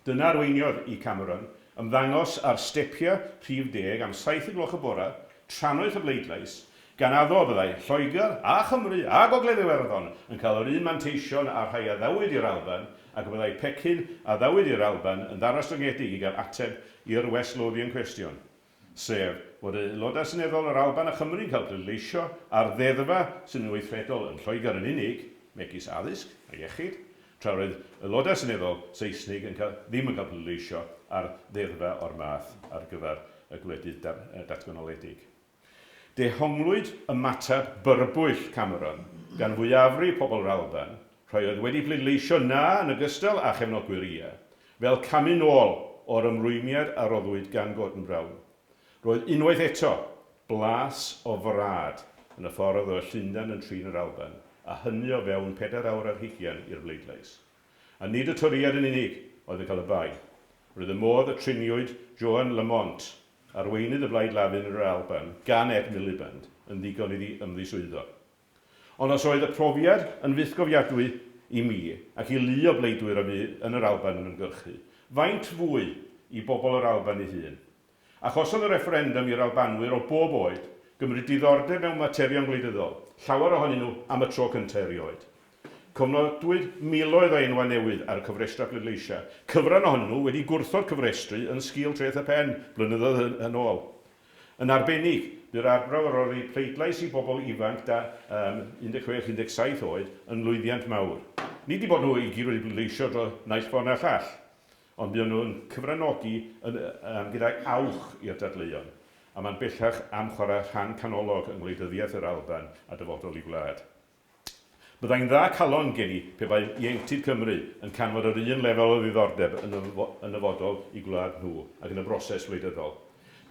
Dyna arweiniodd i Cameron ymddangos ar stepiau rhif deg am saith y gloch y bore, trannoeth y bleidlais, gan addo y byddai Lloegr a Chymru a Gogledd Iwerddon yn cael yr un manteision â'r rhai a ddawyd i'r Alban ac y byddai pecyn a ddawyd i'r Alban yn ddarostyngedig i gael ateb i'r West Lothian Question. Sef, fod Aelodau Seneddol yr Alban a Chymru'n cael pleidleisio ar ddeddfau sydd yn weithredol yn Lloegr yn unig, megis addysg a iechyd, tra roedd Aelodau Seneddol Seisnig yn cael, ddim yn cael pleidleisio ar ddeddfau o'r math ar gyfer y gwledydd datganoledig. Dehonglwyd ymateb byrbwyll Cameron gan fwyafrif pobl yr Alban, rhai oedd wedi pleidleisio 'na' yn ogystal â chefnogwyr 'Ie', fel camu nôl o'r ymrwymiad a roddwyd gan Gordon Brown. Roedd unwaith eto blas o frad yn y ffordd oedd Llundain yn trin yr Alban, a hynny o fewn pedair awr ar hugian i'r bleidlais. A nid y Torïaid yn unig oedd yn cael y bai. Roedd y modd y triniwyd Joan Lamont, arweinydd y Blaid Lafur yn yr Alban, gan Ed Miliband, yn ddigon iddi ymddiswyddo. Ond os oedd y profiad yn fythgofiadwy i mi, ac i lu o bleidwyr a fu yn yr Alban yn ymgyrchu, faint fwy i bobl yr Alban ei hun? Achosodd y refferendwm i'r Albanwyr o bob oed gymryd diddordeb mewn materion gwleidyddol, llawer ohonyn nhw am y tro cyntaf erioed. Cofnodwyd miloedd o enwau newydd ar y cofrestrau pleidleisiau, cyfran ohonyn nhw wedi gwrthod cofrestru yn sgil treth y pen blynyddoedd yn ôl. Yn arbennig, bu'r arbrawf o roddi pleidlais i bobl ifanc da 16, 17 oed yn lwyddiant mawr. Nid eu bod nhw i gyd wedi pleidleisio dro naill ffordd na'r llall, Ond buon nhw'n cyfranogi yn yym gydag awch i'r dadleuon, a mae'n bellach am chwarae rhan canolog yng ngwleidyddiaeth yr Alban a dyfodol ei gwlad. Byddai'n dda calon gen i pe bai ieuenctid Cymru yn canfod yr un lefel o ddiddordeb yn yn nyfodol eu gwlad nhw ac yn y broses wleidyddol.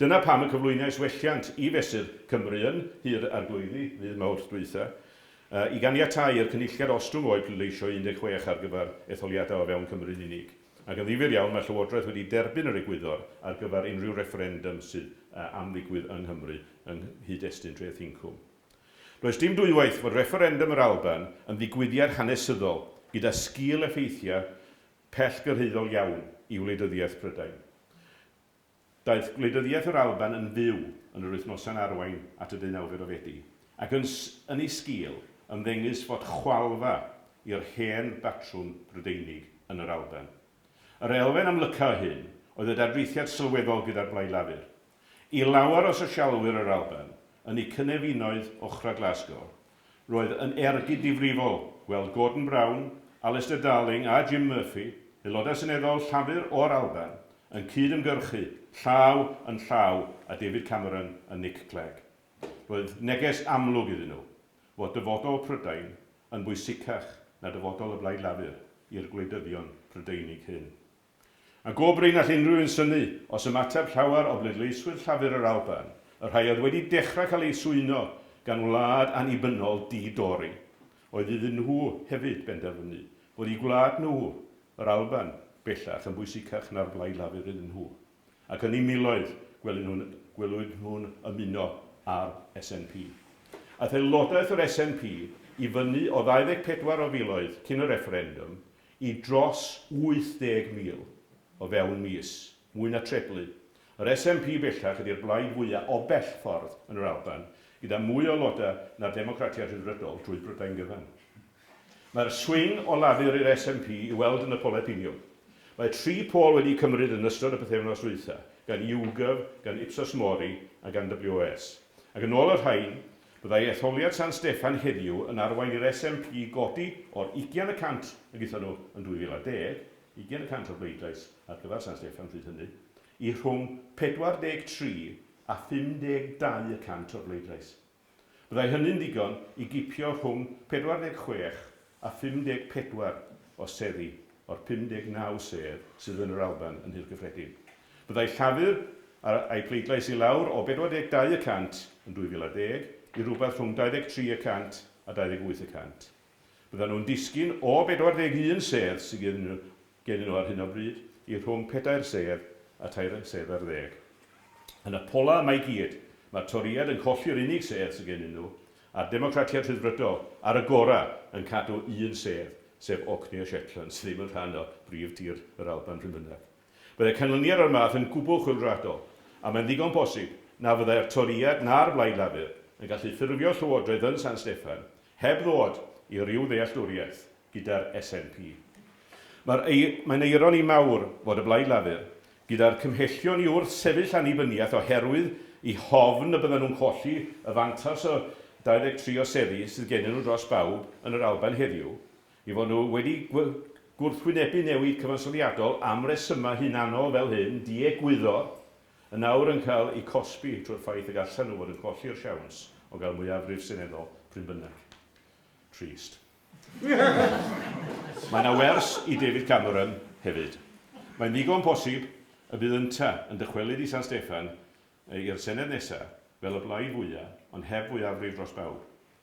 Dyna pam y cyflwynais welliant i Fesur Cymru yn Nhŷ'r Arglwyddi ddydd Mawrth dwytha, I ganiatáu i'r Cynulliad ostwng o'u pleidleisio i 16 ar gyfer etholiadau o fewn Cymru'n unig. Ac yn ddifyr iawn, mae'r Llywodraeth wedi derbyn yr egwyddor ar gyfer unrhyw refferendwm sydd am ddigwydd yng Nghymru yng nghyd-destun treth incwm. Does dim dwywaith fod refferendwm yr Alban yn ddigwyddiad hanesyddol gyda sgil-effeithiau pellgyrhaeddol iawn i wleidyddiaeth Prydain. Daeth gwleidyddiaeth yr Alban yn fyw yn yr wythnosau'n arwain at y deunawfed o Fedi, ac yn yn ei sgil, ymddengys fod chwalfa i'r hen batrwm Brydeinig yn yr Alban. Yr elfen amlyca o hyn oedd y dadrithiad sylweddol gyda'r Blaid Lafur. I lawer o sosialwyr yr Alban, yn eu cynefinoedd ochrau Glasgow, Roedd yn ergyd difrifol gweld Gordon Brown, Alistair Darling a Jim Murphy, Aelodau Seneddol Llafur o'r Alban, yn cyd-ymgyrchu llaw yn llaw â David Cameron a Nick Clegg. Roedd neges amlwg iddyn nhw fod dyfodol Prydain yn bwysicach na dyfodol y Blaid Lafur i'r gwleidyddion Prydeinig hyn. A go brin all unrhyw un synnu os ymateb llawer o bleidleiswyr Llafur yr Alban, y rhai oedd wedi dechrau cael eu swyno gan wlad annibynnol di-Dori, oedd iddyn nhw hefyd benderfynu fod eu gwlad nhw, yr Alban, bellach yn bwysicach na'r Blaid Lafur iddyn nhw. Ac yn eu miloedd, gwelwn nhw'n, gwelwyd nhw'n ymuno â'r SNP. Aeth aelodaeth yr SNP i fyny o 24 o filoedd cyn y refferendwm i dros 80,000 o fewn mis, mwy na treblu. Yr SNP bellach ydi'r blaid fwya' o bell ffordd yn yr Alban, gyda mwy o aelodau na'r Democratiaid Rhyddfrydol drwy Brydain gyfan. Mae'r swing o Lafur i'r SNP i'w weld yn y polau piniwn. Mae tri pôl wedi'u cymryd yn ystod y pythefnos dwytha, gan YouGov, gan Ipsos Mori a gan WOS. Ac yn ôl y rhain, byddai etholiad San Steffan heddiw yn arwain i'r SNP godi o'r ugian y cant y gaethon nhw yn 2010, ugian y cant o'r bleidlais ar gyfer San Steffan pryd hynny, i rhwng 43 a 52 y cant o'r bleidlais. Byddai hynny'n ddigon i gipio rhwng 46 a 54 o seddi o'r 59 sedd sydd yn yr Alban yn Nhŷ'r Cyffredin. Byddai Llafur a'i pleidlais i lawr o 42 y cant yn 2010 i rywbeth rhwng 23 y cant a 28 y cant. Byddan nhw'n disgyn o 41 sedd sydd gennyn nhw ar hyn o bryd i rhwng pedair sedd a tair sedd ar ddeg. Yn y polau yma i gyd, mae'r Torïaid yn colli'r unig sedd sydd gennyn nhw, a'r Democratiaid Rhyddfrydol, ar y gorau, yn cadw un sedd, sef Orkney a Shetland, sydd ddim yn rhan o brif dir yr Alban pryn bynnag. Byddai canlyniad o'r math yn gwbl chwyldroadol, a mae'n ddigon posib na fyddai'r Torïaid na'r Blaid Lafur yn gallu ffurfio llywodraeth yn San Steffan heb ddod i ryw ddealltwriaeth gyda'r SNP. Mae'r Mae'n eironi mawr fod y Blaid Lafur, gyda'r cymhellion i wrthsefyll annibyniaeth oherwydd eu hofn y byddan nhw'n colli y fantais o 23 o seddi sydd gennyn nhw dros bawb yn yr Alban heddiw, eu fod nhw wedi gwrthwynebu newid cyfansoddiadol am resymau hunanol fel hyn, diegwyddor, yn awr yn cael eu cosbi trwy'r ffaith y gallan nhw fod yn colli'r siawns o gael mwyafrif seneddol pryn bynnag. Trist. Mae 'na wers i David Cameron hefyd. Mae'n ddigon posib y bydd ynta yn dychwelyd i San Steffan i'r Senedd nesa fel y blaid fwya ond heb fwyafrif dros bawb,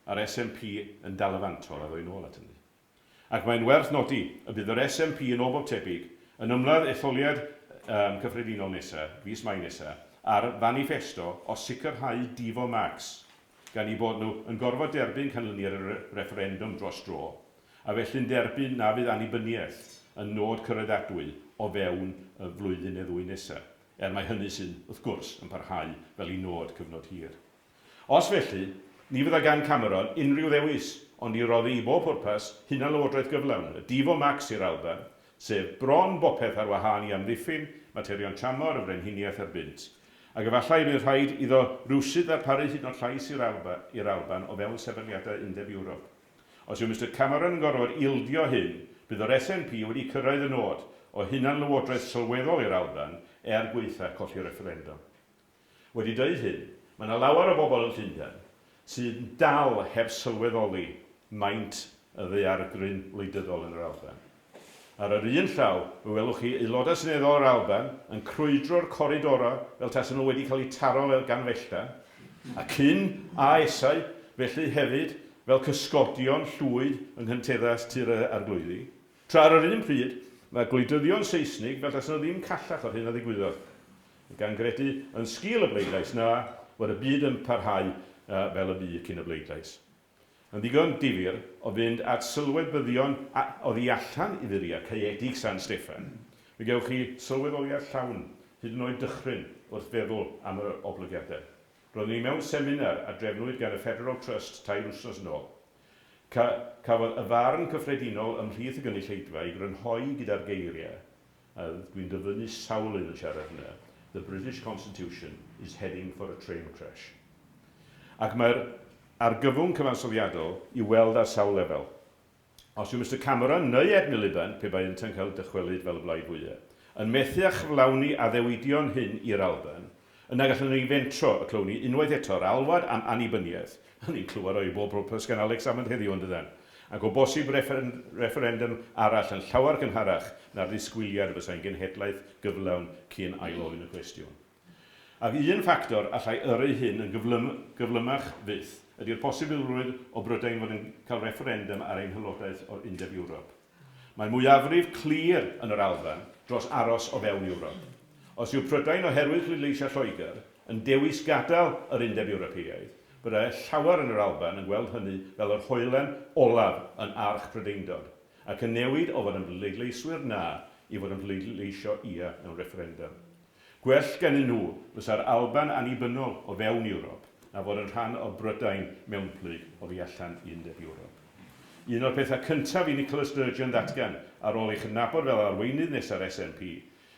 a'r SNP yn dal y fantol a ddoi nôl at hynny. Ac mae'n werth nodi y bydd yr SNP yn ôl bob tebyg yn ymladd etholiad um, cyffredinol nesa, fis Mai nesa, ar faniffesto o sicrhau Devo Max, gan eu bod nhw yn gorfod derbyn canlyniad y refferendwm dros dro, a felly'n derbyn na fydd annibyniaeth yn nod cyraeddadwy o fewn y flwyddyn neu ddwy nesa, er mai hynny sy'n, wrth gwrs, yn parhau fel ei nod cyfnod hir. Os felly, ni fydda gan Cameron unrhyw ddewis ond i roddi i bob pwrpas hunanlywodraeth gyflawn, y Devo Max i'r Alban, sef bron bopeth ar wahân i amddiffyn materion tramor y frenhiniaeth ar bunt, ac efallai y bydd rhaid iddo rywsut ddarparu hyd yn oed llais i'r i'r Alban o fewn sefydliadau Undeb Ewrop. Os yw Mister Cameron yn gorfod ildio hyn, bydd yr SNP wedi cyrraedd y nod o hunanlywodraeth sylweddol i'r Alban er gwaetha colli refferendwm. Wedi dweud hyn, mae 'na lawer o bobl yn Llundain sydd dal heb sylweddoli maint y ddaeargryn wleidyddol yn yr Alban. Ar yr un llaw, fe welwch chi Aelodau Seneddol yr Alban yn crwydro'r coridorau fel tasen nhw wedi cael eu taro fel gan fellten, a cyn ASau felly hefyd fel cysgodion llwyd yng nghynteddas Tŷ'r Arglwyddi. Tra ar yr un pryd, mae gwleidyddion Seisnig fel tasen nhw ddim callach o'r hyn a ddigwyddodd. Gan gredu, yn sgil y bleidlais na, fod y byd yn parhau fel y bu cyn y bleidlais. Yn ddigon difyr o fynd at sylwebyddion oddi allan i furiau caeedig San Steffan, mi gewch chi sylweddoliad llawn, hyd yn oed dychryn, wrth feddwl am yr oblygiadau. Roeddwn i mewn seminar a drefnwyd gan y Federal Trust tair wythnos yn ôl. Ca cafodd y farn cyffredinol ymhlith y gynulleidfa ei grynhoi gyda'r geiriau, A dwi'n dyfynnu sawl un yn siarad yna, The British Constitution is heading for a train crash. Ac mae'r argyfwng cyfansoddiadol i'w weld ar sawl lefel. Os yw Mister Cameron neu Ed Miliband, pe bai yntau'n cael dychwelyd fel y blaid fwya', yn methu â chyflawni addewidion hyn i'r Alban, Yna gallwn ni fentro y clywn ni unwaith eto'r alwad am annibyniaeth, ni'n clywed o i bob pwrpas gan Alex Salmond heddiw yn dydan? Ac o bosib refferendwm arall yn llawer gynharach na'r ddisgwyliad y bysai'n genhedlaeth gyflawn cyn ail-ofyn y cwestiwn. Ac un ffactor allai yrru hyn yn gyflymach fyth ydi'r posibilrwydd o Brydain fod yn cael refferendwm ar ein haelodaeth o'r Undeb Ewrop. Mae mwyafrif clir yn yr Alban dros aros o fewn Ewrop. Os yw Prydain oherwydd pleidleisio Lloegr yn dewis gadael yr Undeb Ewropeaidd, byddai llawer yn yr Alban yn gweld hynny fel yr hoelen olaf yn arch Prydeindod, ac yn newid o fod yn bleidleiswyr Na i fod yn pleidleisio Ia mewn refferendwm. Gwell gennyn nhw fysa'r Alban annibynnol o fewn Ewrop na fod yn rhan o Brydain mewnplyg oddi allan i Undeb Ewrop. Un o'r pethau cyntaf i Nicola Sturgeon ddatgan ar ôl ei chydnabod fel arweinydd nesa'r SNP,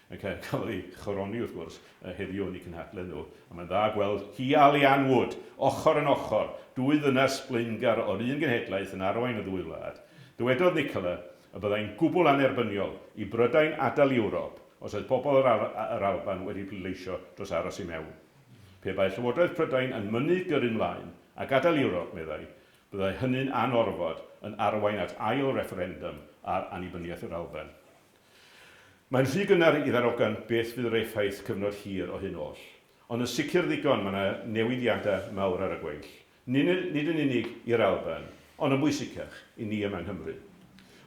yn cael ei choroni wrth gwrs heddiw yn eu cynhadledd nhw, a mae'n dda gweld hi a Leanne Wood ochr yn ochr, dwy ddynes blaengar o'r un genhedlaeth yn arwain y ddwy wlad, dywedodd Nicola y byddai'n gwbl annerbyniol i Brydain adael Ewrop os oedd pobl yr yr Alban wedi pleidleisio dros aros i mewn. Pe bai Llywodraeth Prydain yn mynnu gyrru mlaen a gadael Ewrop, meddai, byddai hynny'n anorfod yn arwain at ail refferendwm ar annibyniaeth yr Alban. Mae'n rhy gynnar i ddarogan beth fydd yr effaith cyfnod hir o hyn oll, ond yn sicr ddigon mae yna newidiadau mawr ar y gweill, nid nid yn unig i'r Alban, ond yn bwysicach, i ni yma yng Nghymru.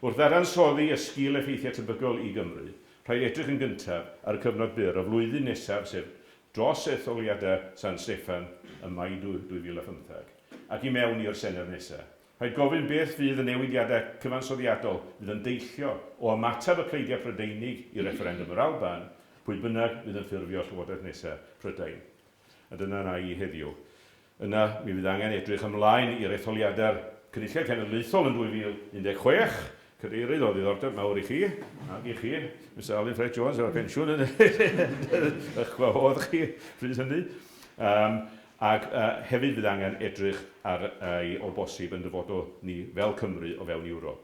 Wrth ddadansoddi y sgil-effeithiau tebygol i Gymru, rhaid edrych yn gyntaf ar y cyfnod byr y flwyddyn nesaf, sef dros etholiadau San Steffan ym Mai 2015, ac i mewn i'r Senedd nesaf. Rhaid gofyn beth fydd y newidiadau cyfansoddiadol fydd yn deillio o ymateb y pleidiau Prydeinig i refferendwm yr Alban, pwy bynnag fydd yn ffurfio llywodraeth nesaf Prydain. A dyna wna i heddiw. Yna, mi fydd angen edrych ymlaen i'r etholiadau'r Cynulliad Cenedlaethol yn 2016, Cadeirydd, o ddiddordeb mawr i chi, ac i chi, Mister Alun Ffred Jones, efo'r pensiwn yn eich gwahodd chi pryd hynny. Um, ac uh, hefyd fydd angen edrych ar ei o bosib yn dyfodol ni fel Cymru o fewn Ewrop.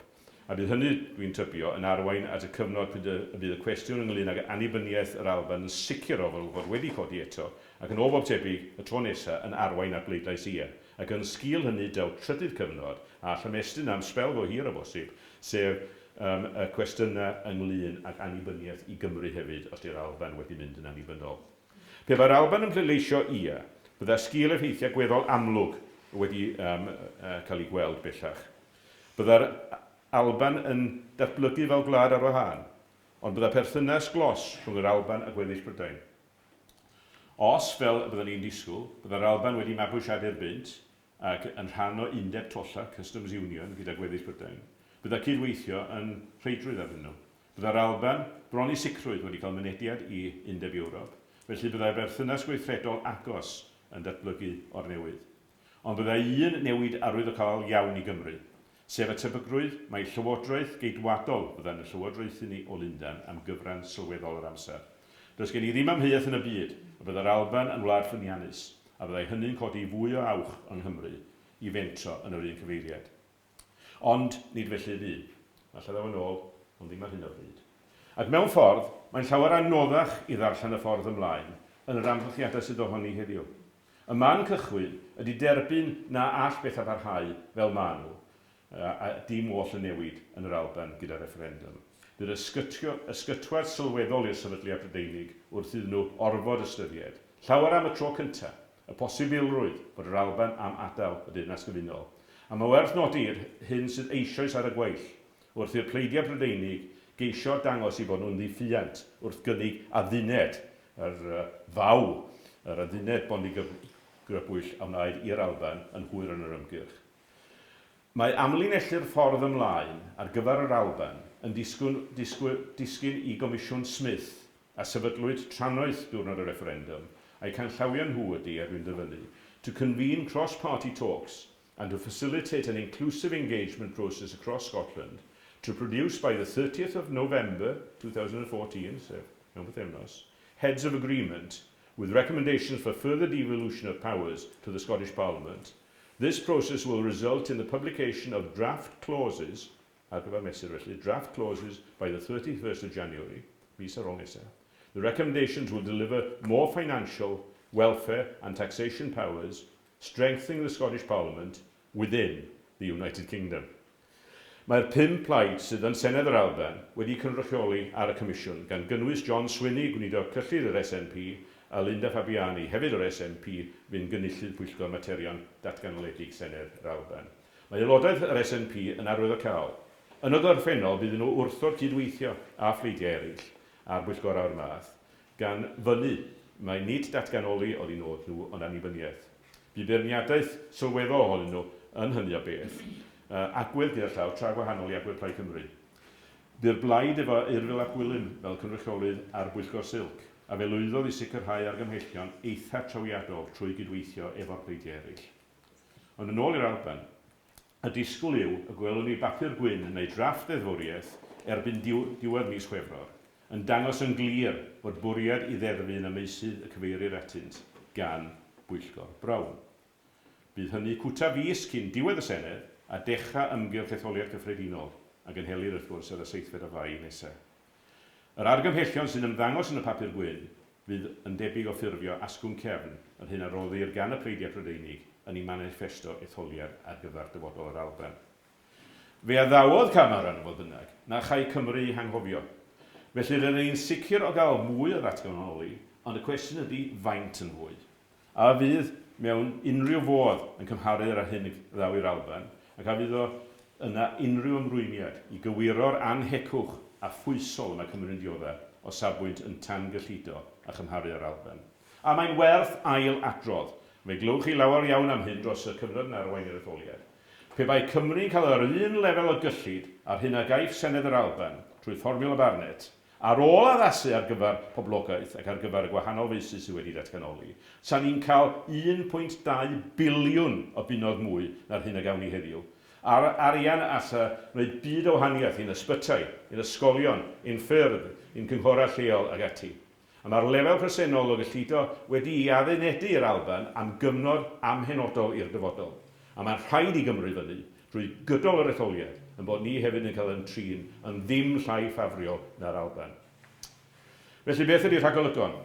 A bydd hynny, dwi'n tybio, yn arwain at y cyfnod pryd y bydd y cwestiwn ynglŷn ag annibyniaeth yr Alban yn sicr o fod wedi codi eto, ac yn ôl bob tebyg, y tro nesa, yn arwain at bleidlais Ie. Ac yn sgil hynny daw trydydd cyfnod, a all ymestyn am sbel go hir o bosib, sef yym y cwestiynau ynglŷn ag annibyniaeth i Gymru hefyd, os 'di'r Alban wedi mynd yn annibynnol. Pe bai'r Alban yn pleidleisio Ie, byddai sgil-effeithiau gweddol amlwg wedi yym cael eu gweld bellach. Byddai'r Alban yn datblygu fel gwlad ar wahân, ond byddai perthynas glos rhwng yr Alban a gweddill Prydain. Os, fel y byddwn ni'n disgwyl, byddai'r Alban wedi mabwysiadu'r bunt ac yn rhan o undeb tollau, customs union, gyda gweddill Prydain, byddai cyd-weithio yn rheidrwydd arnyn nhw. Byddai'r Alban, bron i sicrwydd, wedi cael mynediad i Undeb Ewrop, felly byddai'r berthynas gweithredol agos yn datblygu o'r newydd. Ond byddai un newid arwyddocaol iawn i Gymru, sef y tebygrwydd mai llywodraeth Geidwadol fyddai'n y llywodraethu ni o Lundain am gyfran sylweddol o'r amser. Does gen i ddim amheuaeth yn y byd y byddai'r Alban yn wlad ffyniannus, a byddai hynny'n codi fwy o awch yng Nghymru i fentro yn yr un cyfeiriad. Ond nid felly y bu. Falle ddaw yn ôl, ond ddim ar hyn o bryd. Ac mewn ffordd, mae'n llawer anoddach i ddarllen y ffordd ymlaen yn yr amgylchiadau sydd ohoni heddiw. Y man cychwyn ydy derbyn na all bethau barhau fel maen nhw, a dim oll yn newid yn yr Alban gyda refferendwm. Bydd ysgytwad sylweddol i'r sefydliad Prydeinig wrth iddyn nhw orfod ystyried, llawer am y tro cyntaf, y posibilrwydd bod yr Alban am adael y Deyrnas Gyfunol. A mae werth nodi'r hyn sydd eisoes ar y gweill, wrth i'r pleidiau Prydeinig geisio dangos eu bod nhw'n ddiffuant wrth gynnig adduned yr faw, yr adduned bondigrybwyll a wnaed i'r Alban yn hwyr yn yr ymgyrch. Mae amlinellu'r ffordd ymlaen ar gyfer yr Alban yn disgyn, disgwyl, disgyn i Gomisiwn Smith a sefydlwyd trannoeth diwrnod y refferendwm, a'u canllawiau nhw ydy, a dwi'n dyfynnu, to convene cross-party talks and to facilitate an inclusive engagement process across Scotland to produce by the 30th of November 2014, sef mewn pythefnos, heads of agreement with recommendations for further devolution of powers to the Scottish Parliament. This process will result in the publication of draft clauses ar gyfer mesur felly, draft clauses by the 31st of January, mis ar ôl nesaf. The recommendations will deliver more financial, welfare and taxation powers, strengthening the Scottish Parliament within the United Kingdom. Mae'r pum plaid sydd yn Senedd yr Alban wedi cynrychioli ar y Comisiwn, gan gynnwys John Swinney, Gweinidog Cyllid yr SNP, a Linda Fabiani, hefyd o'r SNP, fu'n gynullydd Pwyllgor Materion Datganoledig Senedd yr Alban. Mae aelodaeth yr SNP yn arwyddocaol. Yn y gorffennol, bu iddyn nhw wrthod cydweithio â phleidiau eraill ar bwyllgorau o'r math, gan fynnu mai nid datganoli oedd eu nod nhw ond annibyniaeth. Bu beirniadaeth sylweddol ohonyn nhw yn hynny o beth, agwedd gyda llaw tra gwahanol i agwedd Plaid Cymru. Bu'r blaid efo Eurfyl ap Gwilym fel cynrychiolydd ar Bwyllgor Silk, a fe lwyddodd i sicrhau argymhellion eitha trawiadol trwy gydweithio efo'r pleidiau eraill. Ond yn ôl i'r Alban, y disgwyl yw y gwelwn ni bapur gwyn neu drafft ddeddfwriaeth erbyn diwedd mis Chwefror, yn dangos yn glir fod bwriad i ddeddfu yn y meysydd y cyfeirir atynt gan Bwyllgor Brown. Bydd hynny cwta fis cyn diwedd y Senedd a dechrau ymgyrch etholiad cyffredinol, a gynhelir wrth gwrs ar y seithfed o Fai nesaf. Yr argymhellion sy'n ymddangos yn y Papur Gwyn fydd yn debyg o ffurfio asgwrn cefn yr hyn a roddir gan y pleidiau Prydeinig yn eu maniffesto etholiad ar gyfer dyfodol yr Alban. Fe addawodd Cameron, fodd bynnag, na chai Cymru ei hanghofio. Felly rydyn ni'n sicr o gael mwy o ddatganoli, ond y cwestiwn ydy faint yn fwy? A fydd mewn unrhyw fodd yn cymharu â'r hyn ddaw i'r Alban, ac a fydd o yna unrhyw ymrwymiad i gywiro'r annhecwch a phwysol y mae Cymru'n diodda' o safbwynt yn tan-gyllido a chymharu â'r Alban? A mae'n werth ail adrodd. Fe glywch chi lawer iawn am hyn dros y cyfnod yn arwain i'r etholiad. Pe bai Cymru'n cael yr un lefel o gyllid â'r hyn a gaiff Senedd yr Alban trwy fformiwla Barnett, Ar ôl addasu ar gyfer poblogaeth ac ar gyfer y gwahanol feysydd sydd wedi datganoli, 'sa ni'n cael 1.2 biliwn o bunnoedd mwy na'r hyn a gawn ni heddiw. A'r arian alla wneud byd o wahaniaeth i'n ysbytai, i'n ysgolion, i'n ffyrdd, i'n cynghorau lleol ac ati. A mae'r lefel presennol o gyllido wedi'i addunedu i'r Alban am gyfnod amhenodol i'r dyfodol. A mae'n rhaid i Gymru fynnu, drwy gydol yr etholiad, ein bod ni hefyd yn cael ein trin yn ddim llai ffafriol na'r Alban. Felly, beth ydy'r rhagolygon?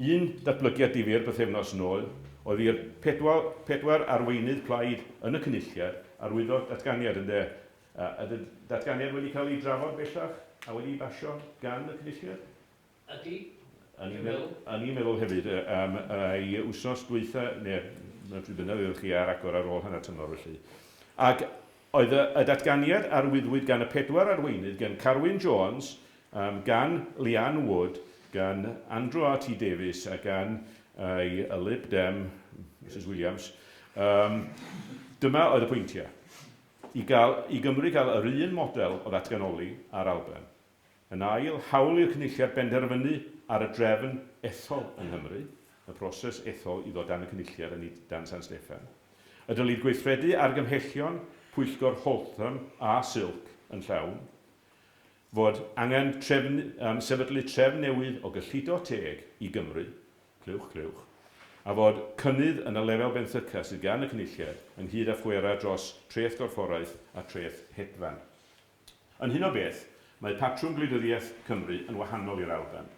Un datblygiad difyr bythefnos yn ôl oedd i'r pedwar arweinydd plaid yn y Cynulliad arwyddo datganiad, ynde? Ydy'r datganiad wedi cael ei drafod bellach a wedi'i basio gan y Cynulliad? Ydy, O'n i'n meddwl, o'n i'n meddwl hefyd am ei wsnos dwytha, neu mewn pryd bynnag oeddech chi ar agor ar ôl hanner tymor felly. Ac oedd y, y datganiad arwyddwyd gan y pedwar arweinydd, gan Carwyn Jones, um, gan Leanne Wood, gan Andrew R.T. Davies a gan y Lib Dem, Mrs Williams. Um, dyma oedd y pwyntiau. I, gael, i Gymru gael yr un model o ddatganoli â'r Alban. Yn ail, hawl i'r Cynulliad benderfynu ar y drefn ethol yng Nghymru, y broses ethol i ddod dan y Cynulliad a nid dan San Steffan. Y dylid gweithredu argymhellion Pwyllgor Holtham a Silk yn llawn. Fod angen trefn, um, sefydlu trefn newydd o gyllido teg i Gymru, clywch, clywch, a fod cynnydd yn y lefel benthyca sydd gan y Cynulliad, ynghyd â phwerau dros treth gorfforaeth a treth hedfan. Yn hyn o beth, mae patrwm gwleidyddiaeth Cymru yn wahanol i'r Alban,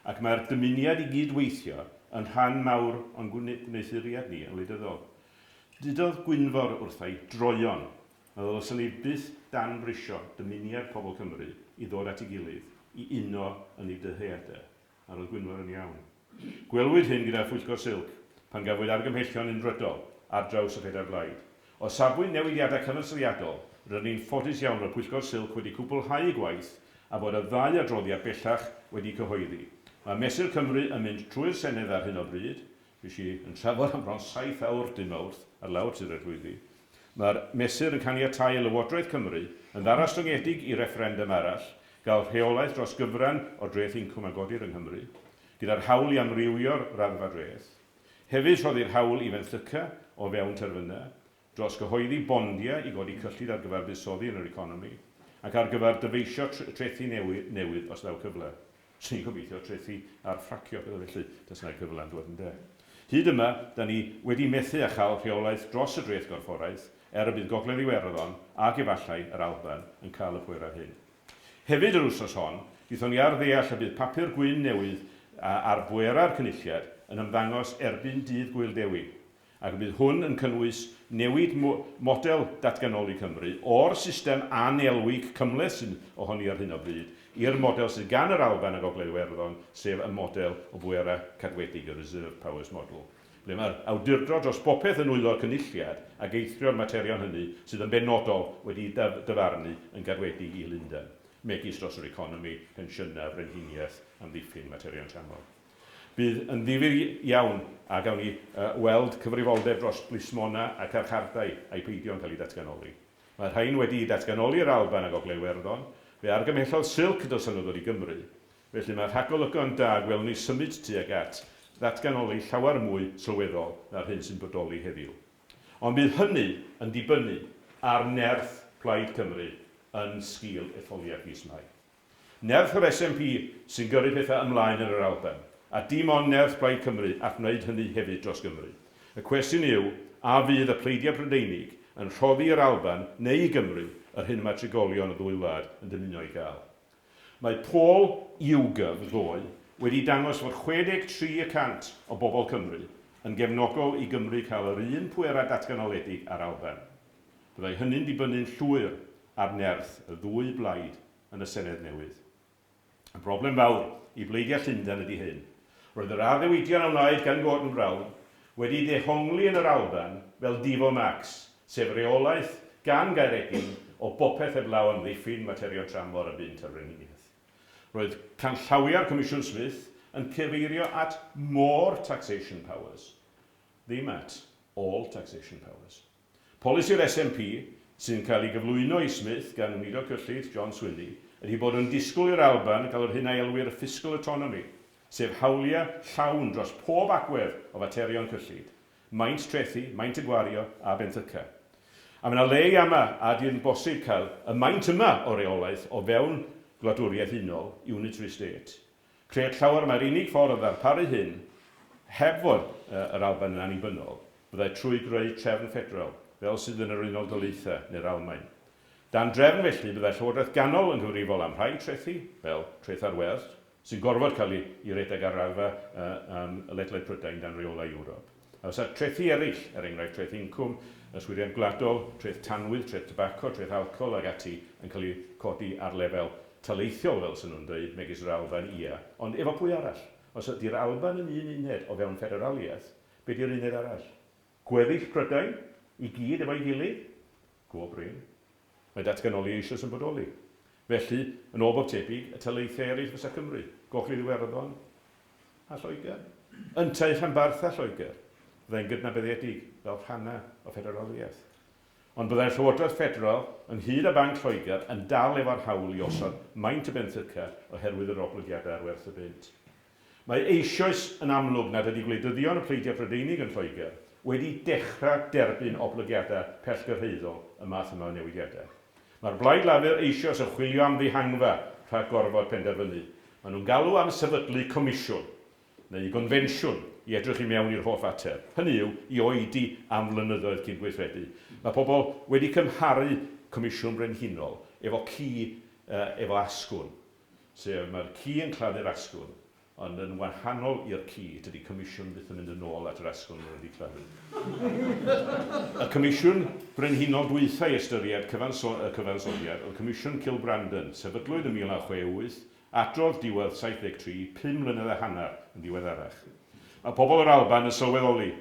ac mae'r dymuniad i gyd-weithio yn rhan mawr o'n gwneuthuriad ni yn wleidyddol. Dudodd Gwynfor wrtha i droeon na ddylsen ni byth danbrisio dymuniad pobl Cymru i ddod at ei gilydd, i uno yn eu dyheadau. A roedd Gwynfor yn iawn. Gwelwyd hyn gyda Phwyllgor Silk, pan gafwyd argymhellion unfrydol ar draws y pedair blaid. O safbwynt newidiadau cyfansoddiadol, rydyn ni'n ffodus iawn fod Pwyllgor Silk wedi cwblhau ei gwaith a bod y ddau adroddiad bellach wedi cyhoeddi. Mae Mesur Cymru yn mynd trwy'r Senedd ar hyn o bryd, Fues i yn trafod am bron saith awr dydd Mawrth ar lawr Tŷ'r Arglwyddi. Mae'r mesur yn caniatáu i Lywodraeth Cymru, yn ddarostyngedig i refferendwm arall, gael rheolaeth dros gyfran o'r dreth incwm a godir yng Nghymru, gyda'r hawl i amrywio'r raddfa dreth. Hefyd rhoddir hawl i fenthyca o fewn terfynau, dros gyhoeddi bondiau i godi cyllid ar gyfer buddsoddi yn yr economi, ac ar gyfer dyfeisio trethi newydd os ddaw cyfle. Swn i'n gobeithio trethi ar ffracio, pethau felly, tasai cyfle yn dŵad ynde. Hyd yma, da ni wedi methu â chael rheolaeth dros y dreth gorfforaeth, er y bydd Gogledd Iwerddon, ac efallai yr Alban, yn cael y pwerau hyn. Hefyd yr wsos hon, gaethon ni ar ddeall y bydd papur gwyn newydd ar bwerau'r Cynulliad yn ymddangos erbyn Dydd Gŵyl Dewi. ac y bydd hwn yn cynnwys newid model datganoli Cymru o'r system annelwig cymhleth sydd ohoni ar hyn o bryd i'r model sydd gan yr Alban a Gogledd Iwerddon, sef y model o bwerau cadwedig, y Reserve Powers Model. ble mae'r awdurdod dros bopeth yn nwylo'r Cynulliad ac eithrio'r materion hynny sydd yn benodol wedi'u dyfarnu yn gadwedig i Lundain, megis dros yr economi, pensiynau, frenhiniaeth, amddiffyn, materion tramor. Bydd yn ddifyr iawn a gawn ni weld cyfrifoldeb dros blismona a carchardai ai peidio yn cael eu datganoli. Mae'r rhain wedi'u datganoli i'r Alban a Gogledd Iwerddon. Fe argymhellodd Silk y dylsen nhw ddod i Gymru. Felly mae rhagolygon da gwelwn ni symud tuag at ddatganoli llawer mwy sylweddol na'r hyn sy'n bodoli heddiw. Ond bydd hynny yn dibynnu ar nerth Plaid Cymru yn sgil etholiad fis Mai. Nerth yr SNP sy'n gyrru pethau ymlaen yn yr Alban, a dim ond nerth Plaid Cymru all wneud hynny hefyd dros Gymru. Y cwestiwn yw, a fydd y pleidiau Prydeinig yn rhoddi i'r Alban neu i Gymru yr hyn y mae trigolion y ddwy wlad yn dymuno ei gael? Mae pôl YouGov ddoe wedi dangos fod 63 y cant o bobl Cymru yn gefnogol i Gymru cael yr un pwerau datganoledig â'r Alban. Byddai hynny'n dibynnu'n llwyr ar nerth y ddwy blaid yn y Senedd newydd. Y broblem fawr i bleidiau Llundain ydy hyn. Roedd yr addewidion a wnaed gan Gordon Brown wedi dehongli yn yr Alban fel Devo Max, sef reolaeth gan Gaeredin o bopeth heblaw amddiffyn materion tramor a bunt a'r frenhiniaeth. Roedd canllawiau'r Comisiwn Smith yn cyfeirio at more taxation powers, ddim at all taxation powers. Polisi'r SNP, sy'n cael ei gyflwyno i Smith gan Weinidog Cyllid, John Swinney, ydy bod yn disgwyl i'r Alban gael yr hyn a elwir fiscal autonomy, sef hawliau llawn dros pob agwedd o faterion cyllid, maint trethi, maint y gwario a benthyca. A mae 'na le i ama a ydy'n bosib cael y maint yma o reolaeth o fewn gwladwriaeth unol, unitary state. Cred llawer mai'r unig ffordd o ddarparu hyn, heb fod yr Alban yn annibynnol, fyddai trwy greu trefn ffederal, fel sydd yn yr Unol Daleithiau neu'r Almaen. Dan drefn felly, byddai llywodraeth ganol yn gyfrifol am rhai trethi, fel treth ar werth, sy'n gorfod cael ei redeg ar raddfa ledled Prydain dan reolau Ewrop. A fysa trethi eraill, er enghraifft treth incwm, yswiriant gwladol, treth tanwydd, treth tybaco, treth alcohol ag ati, yn cael eu codi ar lefel taleithiol fel 'sen nhw'n dweud, megis yr Alban, ia. Ond efo pwy arall? Os ydi'r Alban yn un uned o fewn ffederaliaeth, be di'r uned arall? Gweddill Prydain i gyd efo'i gilydd? Go brin. Mae datganoli eisoes yn bodoli. Felly, yn ôl bob tebyg, y taleithiau eraill fysa Cymru, Gogledd Iwerddon a Lloegr. Yntau rhanbarthau Lloegr, fyddai'n gydnabyddedig fel rhannau o ffederaliaeth. Ond byddai'r llywodraeth ffederal, ynghyd â Banc Lloegr, yn dal efo'r hawl i osod maint y benthyca oherwydd yr oblygiadau ar werth y bunt. Mae eisoes yn amlwg nad ydy gwleidyddion y pleidiau Prydeinig yn Lloegr wedi dechrau derbyn oblygiadau pellgyrhaeddol y math yma o newidiadau. Mae'r Blaid Lafur eisoes yn chwilio am ddihangfa rhag gorfod penderfynu. Maen nhw'n galw am sefydlu comisiwn, neu gonfensiwn, i edrych i mewn i'r holl fater. Hynny yw, i oedi am flynyddoedd cyn gweithredu. Mae pobl wedi cymharu Comisiwn Brenhinol efo ci efo asgwrn. Sef, mae'r ci yn claddu'r asgwrn, ond yn wahanol i'r ci, tydi Comisiwn byth yn mynd yn ôl at yr asgwrn maen nhw wedi claddu. Y Comisiwn Brenhinol dwytha i ystyried cyfanso y cyfansoddiad oedd Comisiwn Kilbrandon, sefydlwyd yn 1968, adrodd diwedd 73, pum mlynedd a hanner yn ddiweddarach. Mae pobl yr Alban yn sylweddoli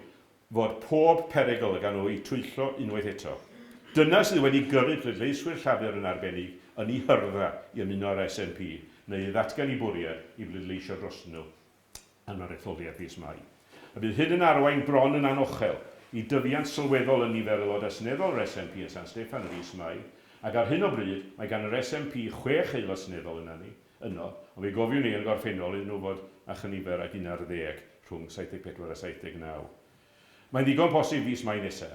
fod pob perygl y gan nhw eu twyllo unwaith eto. Dyna sydd wedi gyrru pleidleiswyr Llafur yn arbennig yn eu hyrdda i ymuno â'r SNP neu i ddatgan eu bwriad i bleidleisio drostyn nhw yn yr etholiad fis Mai. A bydd hyn yn arwain bron yn anochel i dyfiant sylweddol yn nifer Aelodau Seneddol yr SNP yn San Steffan y fis Mai, ac ar hyn o bryd mae gan yr SNP chwech Aelod Seneddol yna ni, yno, ond fe gofiwn ni yn y gorffennol iddyn nhw fod â chynifer ag unarddeg rhwng 74 a 79. Mae'n ddigon posib fis Mai nesa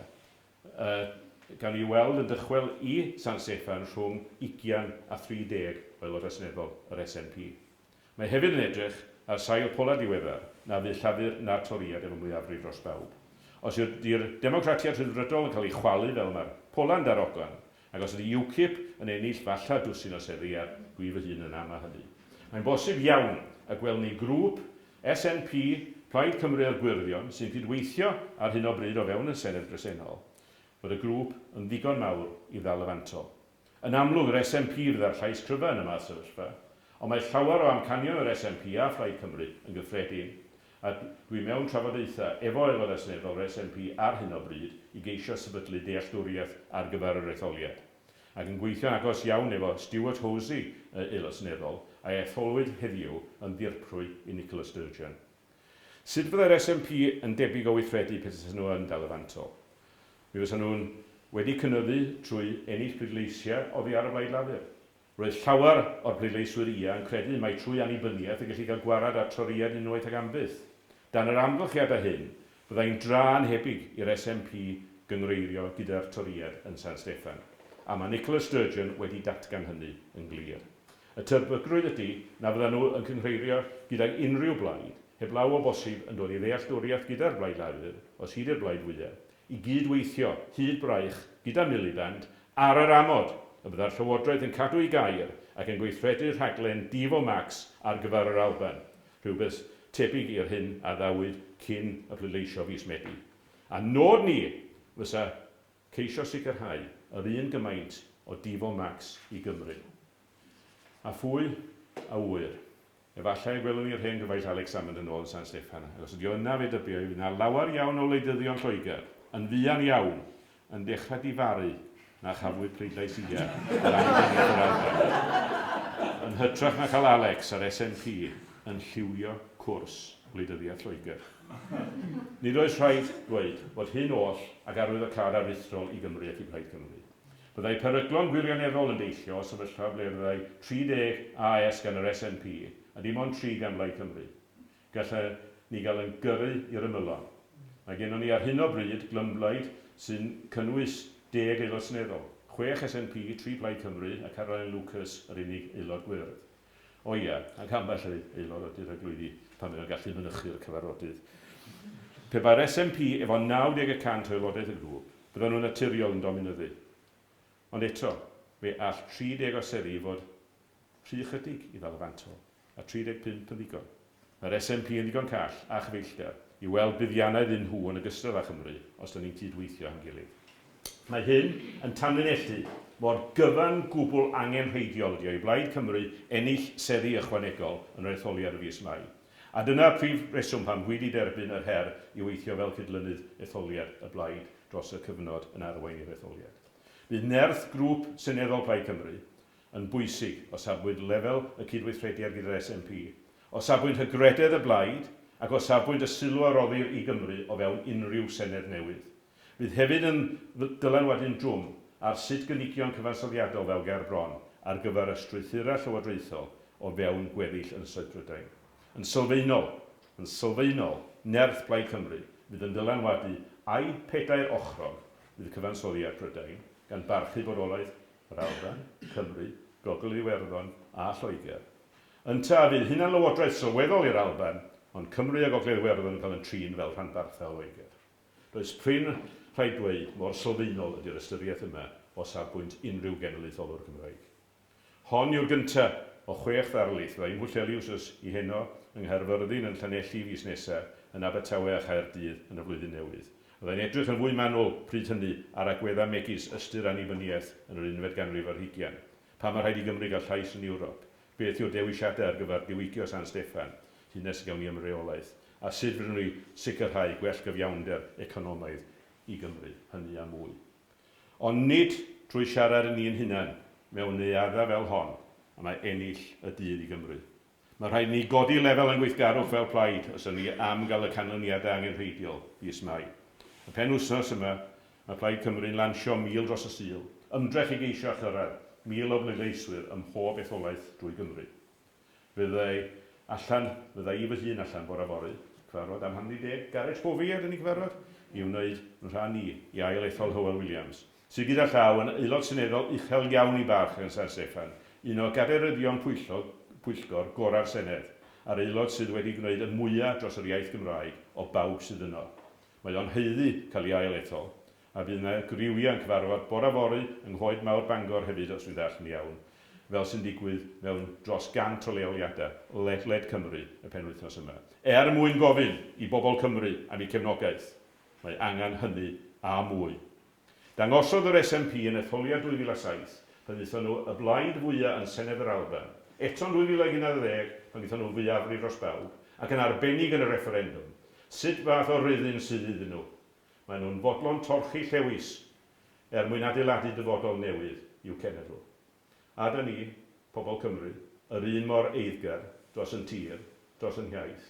y gawn ni weld yn dychwel i San Steffan rhwng ugian a thri deg o Aelodau Seneddol yr SNP. Mae hefyd yn edrych, ar sail polau diweddar, na fydd Llafur na'r Torïaid efo mwyafrif dros bawb. Os ydy'r Democratiaid Rhyddfrydol yn cael eu chwalu fel mae'r polau'n darogan, Ac os ydy UKIP yn ennill falla dwsin o seddi a dwi fy hun yn ama hynny. Mae'n bosib iawn y gwelwn ni grŵp SNP, Plaid Cymru a'r Gwyrddion, sy'n cydweithio ar hyn o bryd o fewn y Senedd bresennol, fod y grŵp yn ddigon mawr i ddal y fantol. Yn amlwg, yr SNP fydda'r llais cryfa yn y math sefyllfa, ond mae llawer o amcanion yr SNP a Phlaid Cymru yn gyffredin. A dwi mewn trafodaethau efo Aelodau Seneddol yr SNP ar hyn o bryd i geisio sefydlu dealltwriaeth ar gyfer yr etholiad. Ac yn gweithio'n agos iawn efo Stewart Hosie, y Aelod Seneddol, a etholwyd heddiw yn ddirprwy i Nicola Sturgeon. Sut fyddai'r SNP yn debyg o weithredu petasen nhw yn dal y fantol? Mi fysa nhw'n wedi cynyddu trwy ennill pleidleisiau oddi ar y Blaid Lafur. Roedd llawer o'r pleidleiswyr Ia yn credu mai trwy annibyniaeth y gellid cael gwarad â'r Torïaid unwaith ac am byth. Dan yr amgylchiadau hyn, byddai'n dra annhebyg i'r SNP gyngreirio gyda'r Torïaid yn San Steffan. A mae Nicola Sturgeon wedi datgan hynny yn glir. Y tebygrwydd ydy na fyddan nhw yn cynghreirio gydag unrhyw blaid, heblaw o bosib yn dod i ddealltwriaeth gyda'r Blaid Lafur, os hyd i'r blaid fwyaf, i gyd-weithio hyd braich gyda Miliband ar yr amod y byddai'r Llywodraeth yn cadw ei gair ac yn gweithredu rhaglen Devo Max ar gyfer yr Alban, rhywbeth tebyg i'r hyn a addawyd cyn y pleidleisio fis Medi. A nod ni fysa ceisio sicrhau yr un gymaint o Devo Max i Gymru. A phwy a ŵyr? Efallai y gwelwn ni'r hen gyfaill Alex Salmond yn ôl yn San Steffan, ac os ydi o yna fe dybio i fydd 'na lawer iawn o wleidyddion Lloegr, yn fuan iawn, yn dechrau difaru na chafwyd pleidlais Ie ar annibyniaeth yr Alban, yn hytrach na chael Alex a'r SNP yn lliwio cwrs gwleidyddiaeth Lloegr. Nid oes rhaid dweud fod hyn oll ag arwyddocâd aruthrol i Gymru ac i Plaid Cymru. Byddai peryglon gwirioneddol yn deillio o sefyllfa ble fyddai 30 AS gan yr SNP a dim ond tri gan Blaid Cymru. Gallai ni gael ein gyrru i'r ymylon. Mae gennon ni ar hyn o bryd glymblaid sy'n cynnwys deg Aelod Seneddol, chwech SNP, tri Plaid Cymru a Caroline Lucas yr unig Aelod Gwyrdd. O ia, ac ambell aelod o Dŷ'r Arglwyddi pan mae o'n gallu mynychu'r cyfarfodydd. Pe bai'r SNP efo 90 y cant o aelodaeth y grŵp, byddan nhw'n naturiol yn dominyddu. Ond eto, fe all 30 o seddi fod rhy ychydig i ddal y fantol, a 35 yn ddigon. Mae'r SNP yn ddigon call, a chyfeillgar, i weld buddiannau iddyn nhw yn ogystal â Chymru os 'da ni'n cyd-weithio â'n gilydd. Mae hyn yn tanlinellu mor gyfan gwbl angenrheidiol ydi o i Blaid Cymru ennill seddi ychwanegol yn yr etholiad y fis Mai. A dyna'r prif reswm pam dwi 'di derbyn yr her i weithio fel cydlynydd etholiad y Blaid dros y cyfnod yn arwain i'r etholiad. Bydd nerth grŵp seneddol Plaid Cymru yn bwysig o safbwynt lefel y cydweithrediad gyda'r SNP, o safbwynt hygrededd y Blaid ac o safbwynt y sylw a roddir i Gymru o fewn unrhyw Senedd newydd. Bydd hefyd yn dylanwadu'n drwm ar sut gynigion cyfansoddiadol fel ger bron ar gyfer y strwythurau llywodraethol o fewn gweddill Ynysoedd Prydain. Yn sylfaenol, yn sylfaenol, nerth Plaid Cymru fydd yn dylanwadu ai pedair ochrog fydd cyfansoddiad Prydain, gan barchu bodolaeth yr Alban, Cymru, Gogledd Iwerddon a Lloegr. Ynta a fydd hunanlywodraeth sylweddol i'r Alban, ond Cymru a Gogledd Iwerddon yn cael yn trin fel rhanbarthau o Loegr. Does prin rhaid dweud mor sylfaenol ydi'r ystyriaeth yma o safbwynt unrhyw genedlaetholwr Cymraeg. Hon yw'r gynta o chwech ddarlith, fydda i'n Mhwllheli wsos i heno, yng Nghaerfyrddin, yn Llanelli fis nesa, yn Abertawe a Chaerdydd yn y flwyddyn newydd. Fydda i'n edrych yn fwy manwl pryd hynny ar agweddau megis ystyr annibyniaeth yn yr unfed ganrif ar hugian. Pam mae rhaid i Gymru gael llais yn Ewrop? Beth yw'r dewisiadau ar gyfer diwygio San Steffan hyd nes y gawn ni ymreolaeth? A sut fedrwn ni sicrhau gwell gyfiawnder economaidd i Gymru, hynny a mwy? Ond nid trwy siarad yn ni'n hunain mewn neuaddau fel hon y mae ennill y dydd i Gymru. Mae rhaid i ni godi lefel ein gweithgarwch fel plaid os ydyn ni am gael y canlyniadau angenrheidiol fis Mai. Y penwythnos yma, mae Plaid Cymru'n lansio 1,000 dros y Sul, ymdrech i geisio a chyrraedd 1,000 o bleidleiswyr ym mhob etholaeth drwy Gymru. Fydda i allan, fydda i fy hun allan bore fory, cyfarfod am hanner i deg, Garej Hofi ydyn ni'n cyfarfod, i wneud yn rhan i i ail ethol Hywel Williams, sydd gyda llaw yn aelod seneddol uchel iawn i barch yn San Steffan, un o gadeiryddion pwyllog, pwyllgor gorau'r Senedd, a'r aelod sydd wedi gwneud y mwya dros yr iaith Gymraeg o bawb sydd yno. Mae o'n haeddu cael ei ail ethol, A bydd 'na griwiau yn cyfarfod bore fory yng Nghoed Mawr Bangor hefyd os dwi'n dallt yn iawn, fel sy'n digwydd mewn dros 100 o leoliadau ledled Cymru y penwythnos yma. Er mwyn gofyn i bobl Cymru am eu cefnogaeth. Mae angen hynny a mwy. Dangosodd yr SNP yn etholiad 2007 pan ddaethon nhw y blaid fwya' yn Senedd yr Alban, eto'n 2011 pan gaethon nhw fwyafrif dros bawb, ac yn arbennig yn y refferendwm, sut fath o ryddyn sydd iddyn nhw. Maen nhw'n fodlon torchi llewys er mwyn adeiladu dyfodol newydd i'w cenedl. A 'da ni, pobl Cymru, yr un mor eiddgar dros yn tir, dros yn hiaith,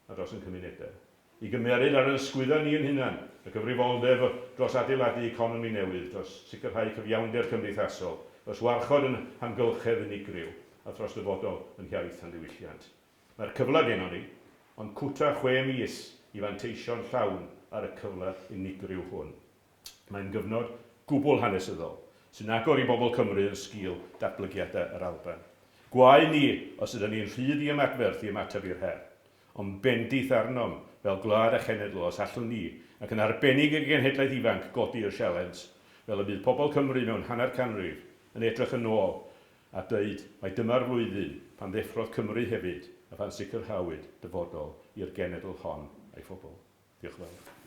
a dros yn cymunedau. I gymeryd ar yn ysgwyddau ni yn hunan y cyfrifoldeb dros adeiladu economi newydd, dros sicrhau cyfiawnder cymdeithasol, dros warchod yn hamgylchedd unigryw, a thros dyfodol yn hiaith a'n diwylliant. Mae'r cyfle gennon ni, ond cwta 6 mis i fanteisio'n llawn ar y cyfle unigryw hwn. Mae'n gyfnod gwbl hanesyddol, sy'n agor i bobl Cymru yn sgil datblygiadau yr Alban. Gwae ni os ydyn ni'n rhy ddiymadferth i ymateb i'r her, ond bendith arnom fel gwlad a chenedl os allwn ni, ac yn arbennig y genhedlaeth ifanc, godi i'r sialens, fel y bydd pobl Cymru mewn hanner canrif yn edrych yn ôl a dweud mai dyma'r flwyddyn pan ddeffrodd Cymru hefyd a phan sicrhawyd dyfodol i'r genedl hon a'i phobl. Diolch yn fawr.